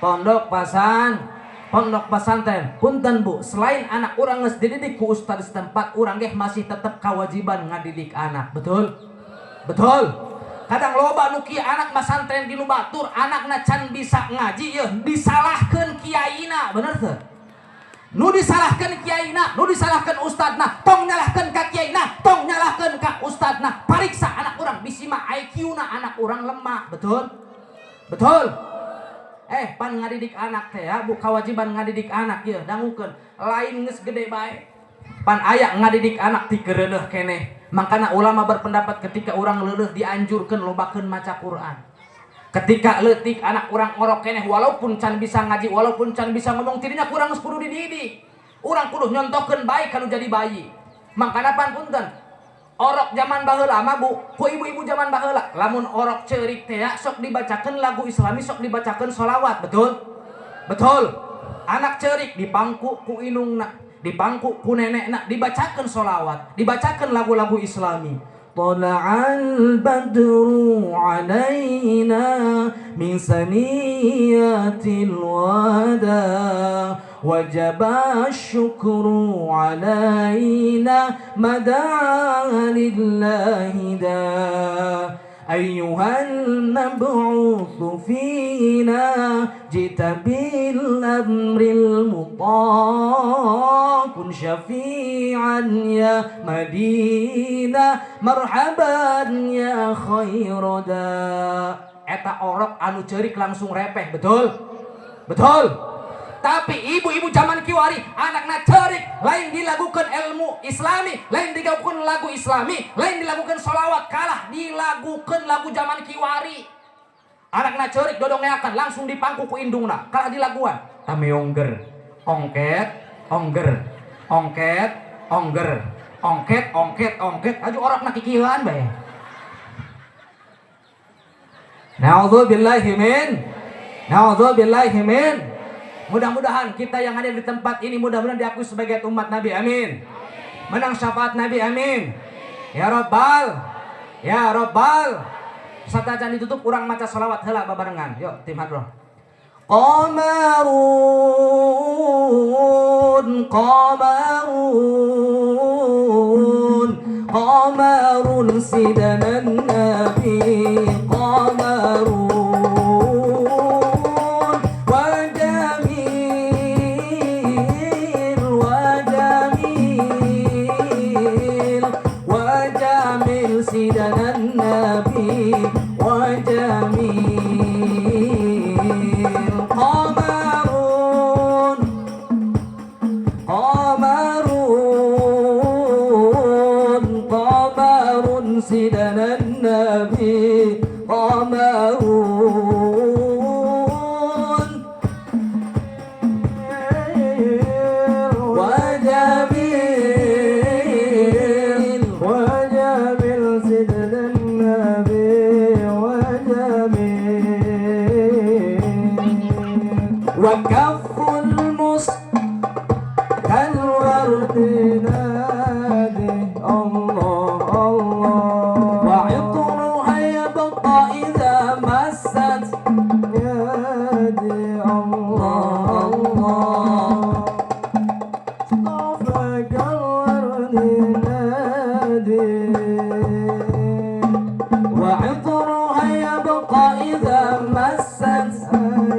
pondok pasan, pondok pesantren. Punten, Bu, selain anak urang geus dididik ku ustad setempat, urang ge masih tetap kewajiban ngadidik anak. Betul? Betul? Kadang loba nu kieu, anak masantren di nu batur, anakna can bisa ngaji yeuh disalahkeun kiaina, bener teu? Nu disalahkeun kiaina, nu disalahkeun ustadna, tong nyalahkeun ka kiaina, tong nyalahkeun ka ustadna. Pariksa anak urang, bisi mah IQ-na anak urang lemah, betul? Betul? Eh, pan ngadidik anak teh ya, bu, kewajiban ngadidik anak ya, dangukeun. Lain geus gede bae. Pan aya ngadidik anak ti kereuneuh keneh. Makanya ulama berpendapat ketika orang leuleuh dianjurkan lobakeun maca Quran. Ketika leutik anak urang orok keneh, walaupun can bisa ngaji, walaupun can bisa ngomong, tidinya kurang geus kudu dididik. Urang kudu nyontohkeun baik kalau jadi bayi. Makanya pan punten, orok zaman baheula mah, Bu, ku ibu-ibu zaman baheula, lamun orok ceurik teh ya, sok dibacakeun lagu Islami, sok dibacakeun sholawat, betul? Betul. Anak ceurik dipangku ku indungna, dipangku ku nenekna, dibacakeun sholawat, dibacakeun lagu-lagu Islami. طلع البدر علينا من ثنيات الوداع وجب الشكر علينا ما دعا لله داع أيها المبعوث فينا جئت بالأمر المطاع كن شفيعا يا مدينة مرحبا يا خير داع. Eta orok anu ceurik langsung repeh, betul? Betul? Tapi ibu-ibu zaman kiwari, anakna ceurik lain dilakukan ilmu Islami, lain dilakukan lagu Islami, lain dilakukan sholawat, kalah dilakukan lagu zaman kiwari. Anakna ceurik dodongeakan langsung dipangku ku indungna, kalah dilaguan. Tameongger, ongket, ongger, ongket, ongger, ongket, ongket, ongket, aju orokna kikieuan bae. Na'udzubillahi min. Na'udzubillahi min. Mudah-mudahan kita yang ada di tempat ini mudah-mudahan diakui sebagai umat Nabi. Amin. Menang syafaat Nabi. Amin. Ya Rabbal. Ya Rabbal. Satacan ditutup, urang maca sholawat heula babarengan. Yuk, tim hadroh. Qamarun, qamarun, qamarun sidana nabi qamarun wa jamil wa jamil wa jamil sidana nabi wa jamil qamarun, qamarun, qamarun sidana nabi qamarun wa jamil. وكف المسك كالورد نادي الله الله. وعطرها يبقى إذا مست يدي الله الله. ضعفك الورد نادي وعطرها يبقى إذا مست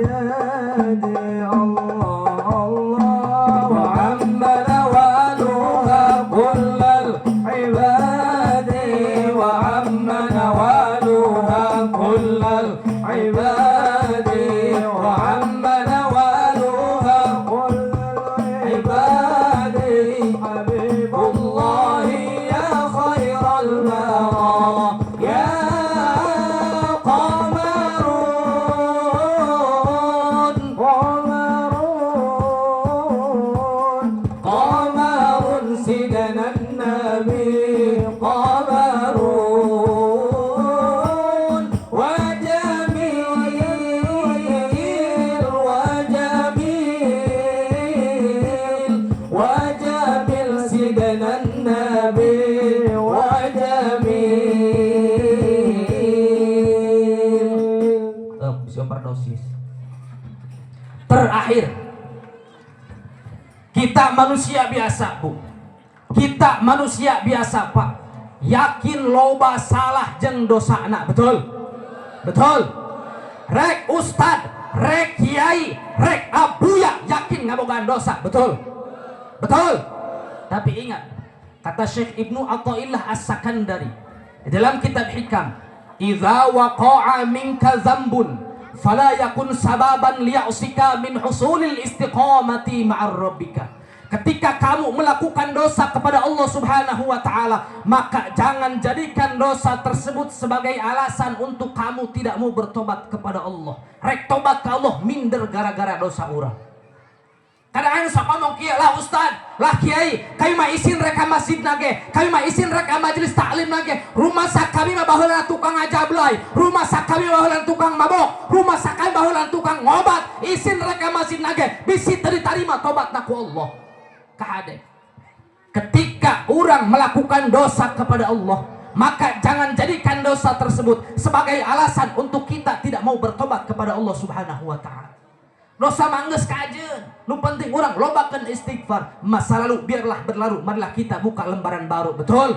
يدي الله الله. وعم نوالها كل العباد، وعم نوالها كل العباد، وعم نوالها كل العباد. حبيب الله يا خير البرى يا قمر. قمر. قمر سيدنا النبي قمر وجميل وجميل وجميل سيدنا النبي وجميل. Bisa overdosis. Terakhir, kita manusia biasa, Bu, kita manusia biasa, Pak, yakin loba salah jeng dosa anak. Betul, betul. Rek ustad, rek kiai, rek abuya, yakin ngabogaan dosa. Betul, betul. Tapi ingat kata Syekh Ibnu Athaillah As-Sakandari di dalam kitab Hikam, "إذا وقع منك ذنب فلا يكن سببا ليأسك من حصول الاستقامة مع ربك." Ketika kamu melakukan dosa kepada Allah Subhanahu wa taala, maka jangan jadikan dosa tersebut sebagai alasan untuk kamu tidak mau bertobat kepada Allah. Rek tobat ke Allah minder gara-gara dosa urang. Kadang sok ngomong kieu, "Lah ustad, lah kiai, kami mah isin rek ka masjid nage, kami mah isin rek ka majelis taklim nage. Rumasa kami mah baheula tukang ngajablay, rumasa kami baheula tukang mabok, rumasa kami baheula tukang ngobat, isin rek ka masjid nage, bisi teu ditarima tobatna ku Allah." Kahade. Ketika orang melakukan dosa kepada Allah, maka jangan jadikan dosa tersebut sebagai alasan untuk kita tidak mau bertobat kepada Allah Subhanahu wa taala. Dosa mah geus kajeun. Nu penting urang lobakeun istighfar. Masa lalu biarlah berlalu, marilah kita buka lembaran baru. Betul?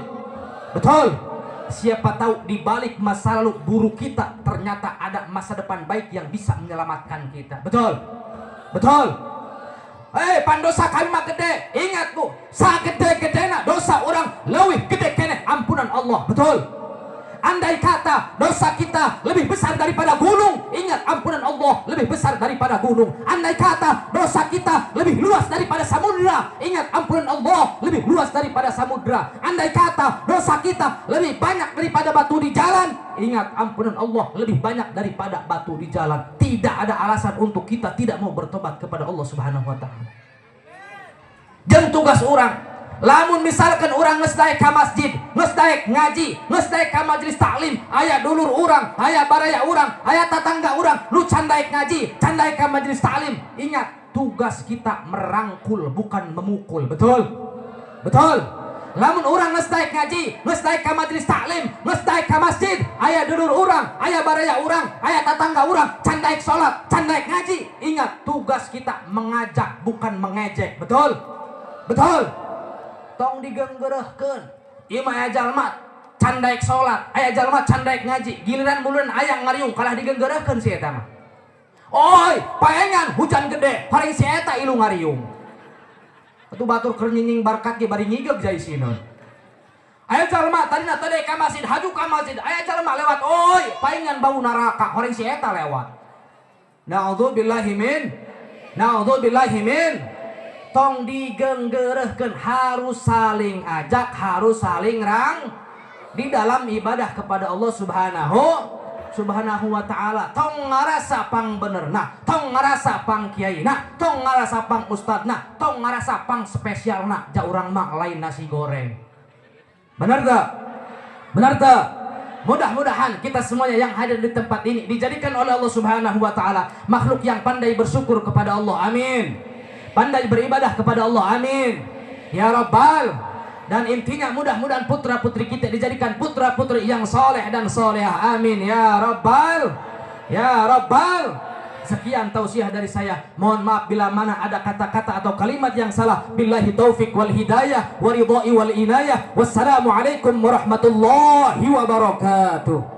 Betul. Siapa tahu di balik masa lalu buruk kita ternyata ada masa depan baik yang bisa menyelamatkan kita. Betul? Betul. Eh, pan dosa kami mah gede. Ingat, Bu, sagede-gedena dosa urang leuwih gede keneh ampunan Allah. Betul? Andai kata dosa kita lebih besar daripada gunung, ingat ampunan Allah lebih besar daripada gunung. Andai kata dosa kita lebih luas daripada samudra, ingat ampunan Allah lebih luas daripada samudra. Andai kata dosa kita lebih banyak daripada batu di jalan, ingat ampunan Allah lebih banyak daripada batu di jalan. Tidak ada alasan untuk kita tidak mau bertobat kepada Allah Subhanahu wa taala. Jeung tugas urang, lamun misalkan urang geus daek ka masjid, geus daek ngaji, geus daek ka majelis taklim, aya dulur urang, aya baraya urang, aya tatangga urang nu can daek ngaji, can daek ka majelis taklim, ingat tugas kita merangkul, bukan memukul. Betul, betul. Lamun urang geus daek ngaji, geus daek ka majelis taklim, geus daek ka masjid, aya dulur urang, aya baraya urang, aya tatangga urang can daek salat, can daek ngaji, ingat tugas kita mengajak, bukan mengejek. Betul, betul. Tong digenggerehkeun, ieu mah aya jalma can daek salat, aya jalma can daek ngaji, giliran mulunan aya ngariung kalah digenggerehkeun si eta mah. Oi, paengan hujan gede, paling si eta ilu ngariung. Atuh batur keur nyinying barkat ge bari ngigeg jai sineun. Aya jalma tadina teu ka masjid, haju ka masjid, aya jalma lewat, oi, paengan bau neraka, horeng si eta lewat. Na'udzubillahi min, na'udzubillahi min. Tong digenggerehkeun, harus saling ajak, harus saling rang di dalam ibadah kepada Allah Subhanahu wa taala. Tong ngarasa pang bener nah, tong ngarasa pang kiai nah, tong ngarasa pang ustad nah, tong ngarasa pang spesial nah, ja urang mah lain nasi goreng. Benar tak? Benar tak? Mudah-mudahan kita semuanya yang hadir di tempat ini dijadikan oleh Allah Subhanahu wa taala makhluk yang pandai bersyukur kepada Allah. Amin. Pandai beribadah kepada Allah. Amin. Ya Rabbal. Dan intinya mudah-mudahan putra-putri kita dijadikan putra-putri yang soleh dan solehah. Amin. Ya Rabbal. Ya Rabbal. Sekian tausiah dari saya. Mohon maaf bila mana ada kata-kata atau kalimat yang salah. Billahi taufik wal hidayah wa ridai wal inayah. Wassalamualaikum warahmatullahi wabarakatuh.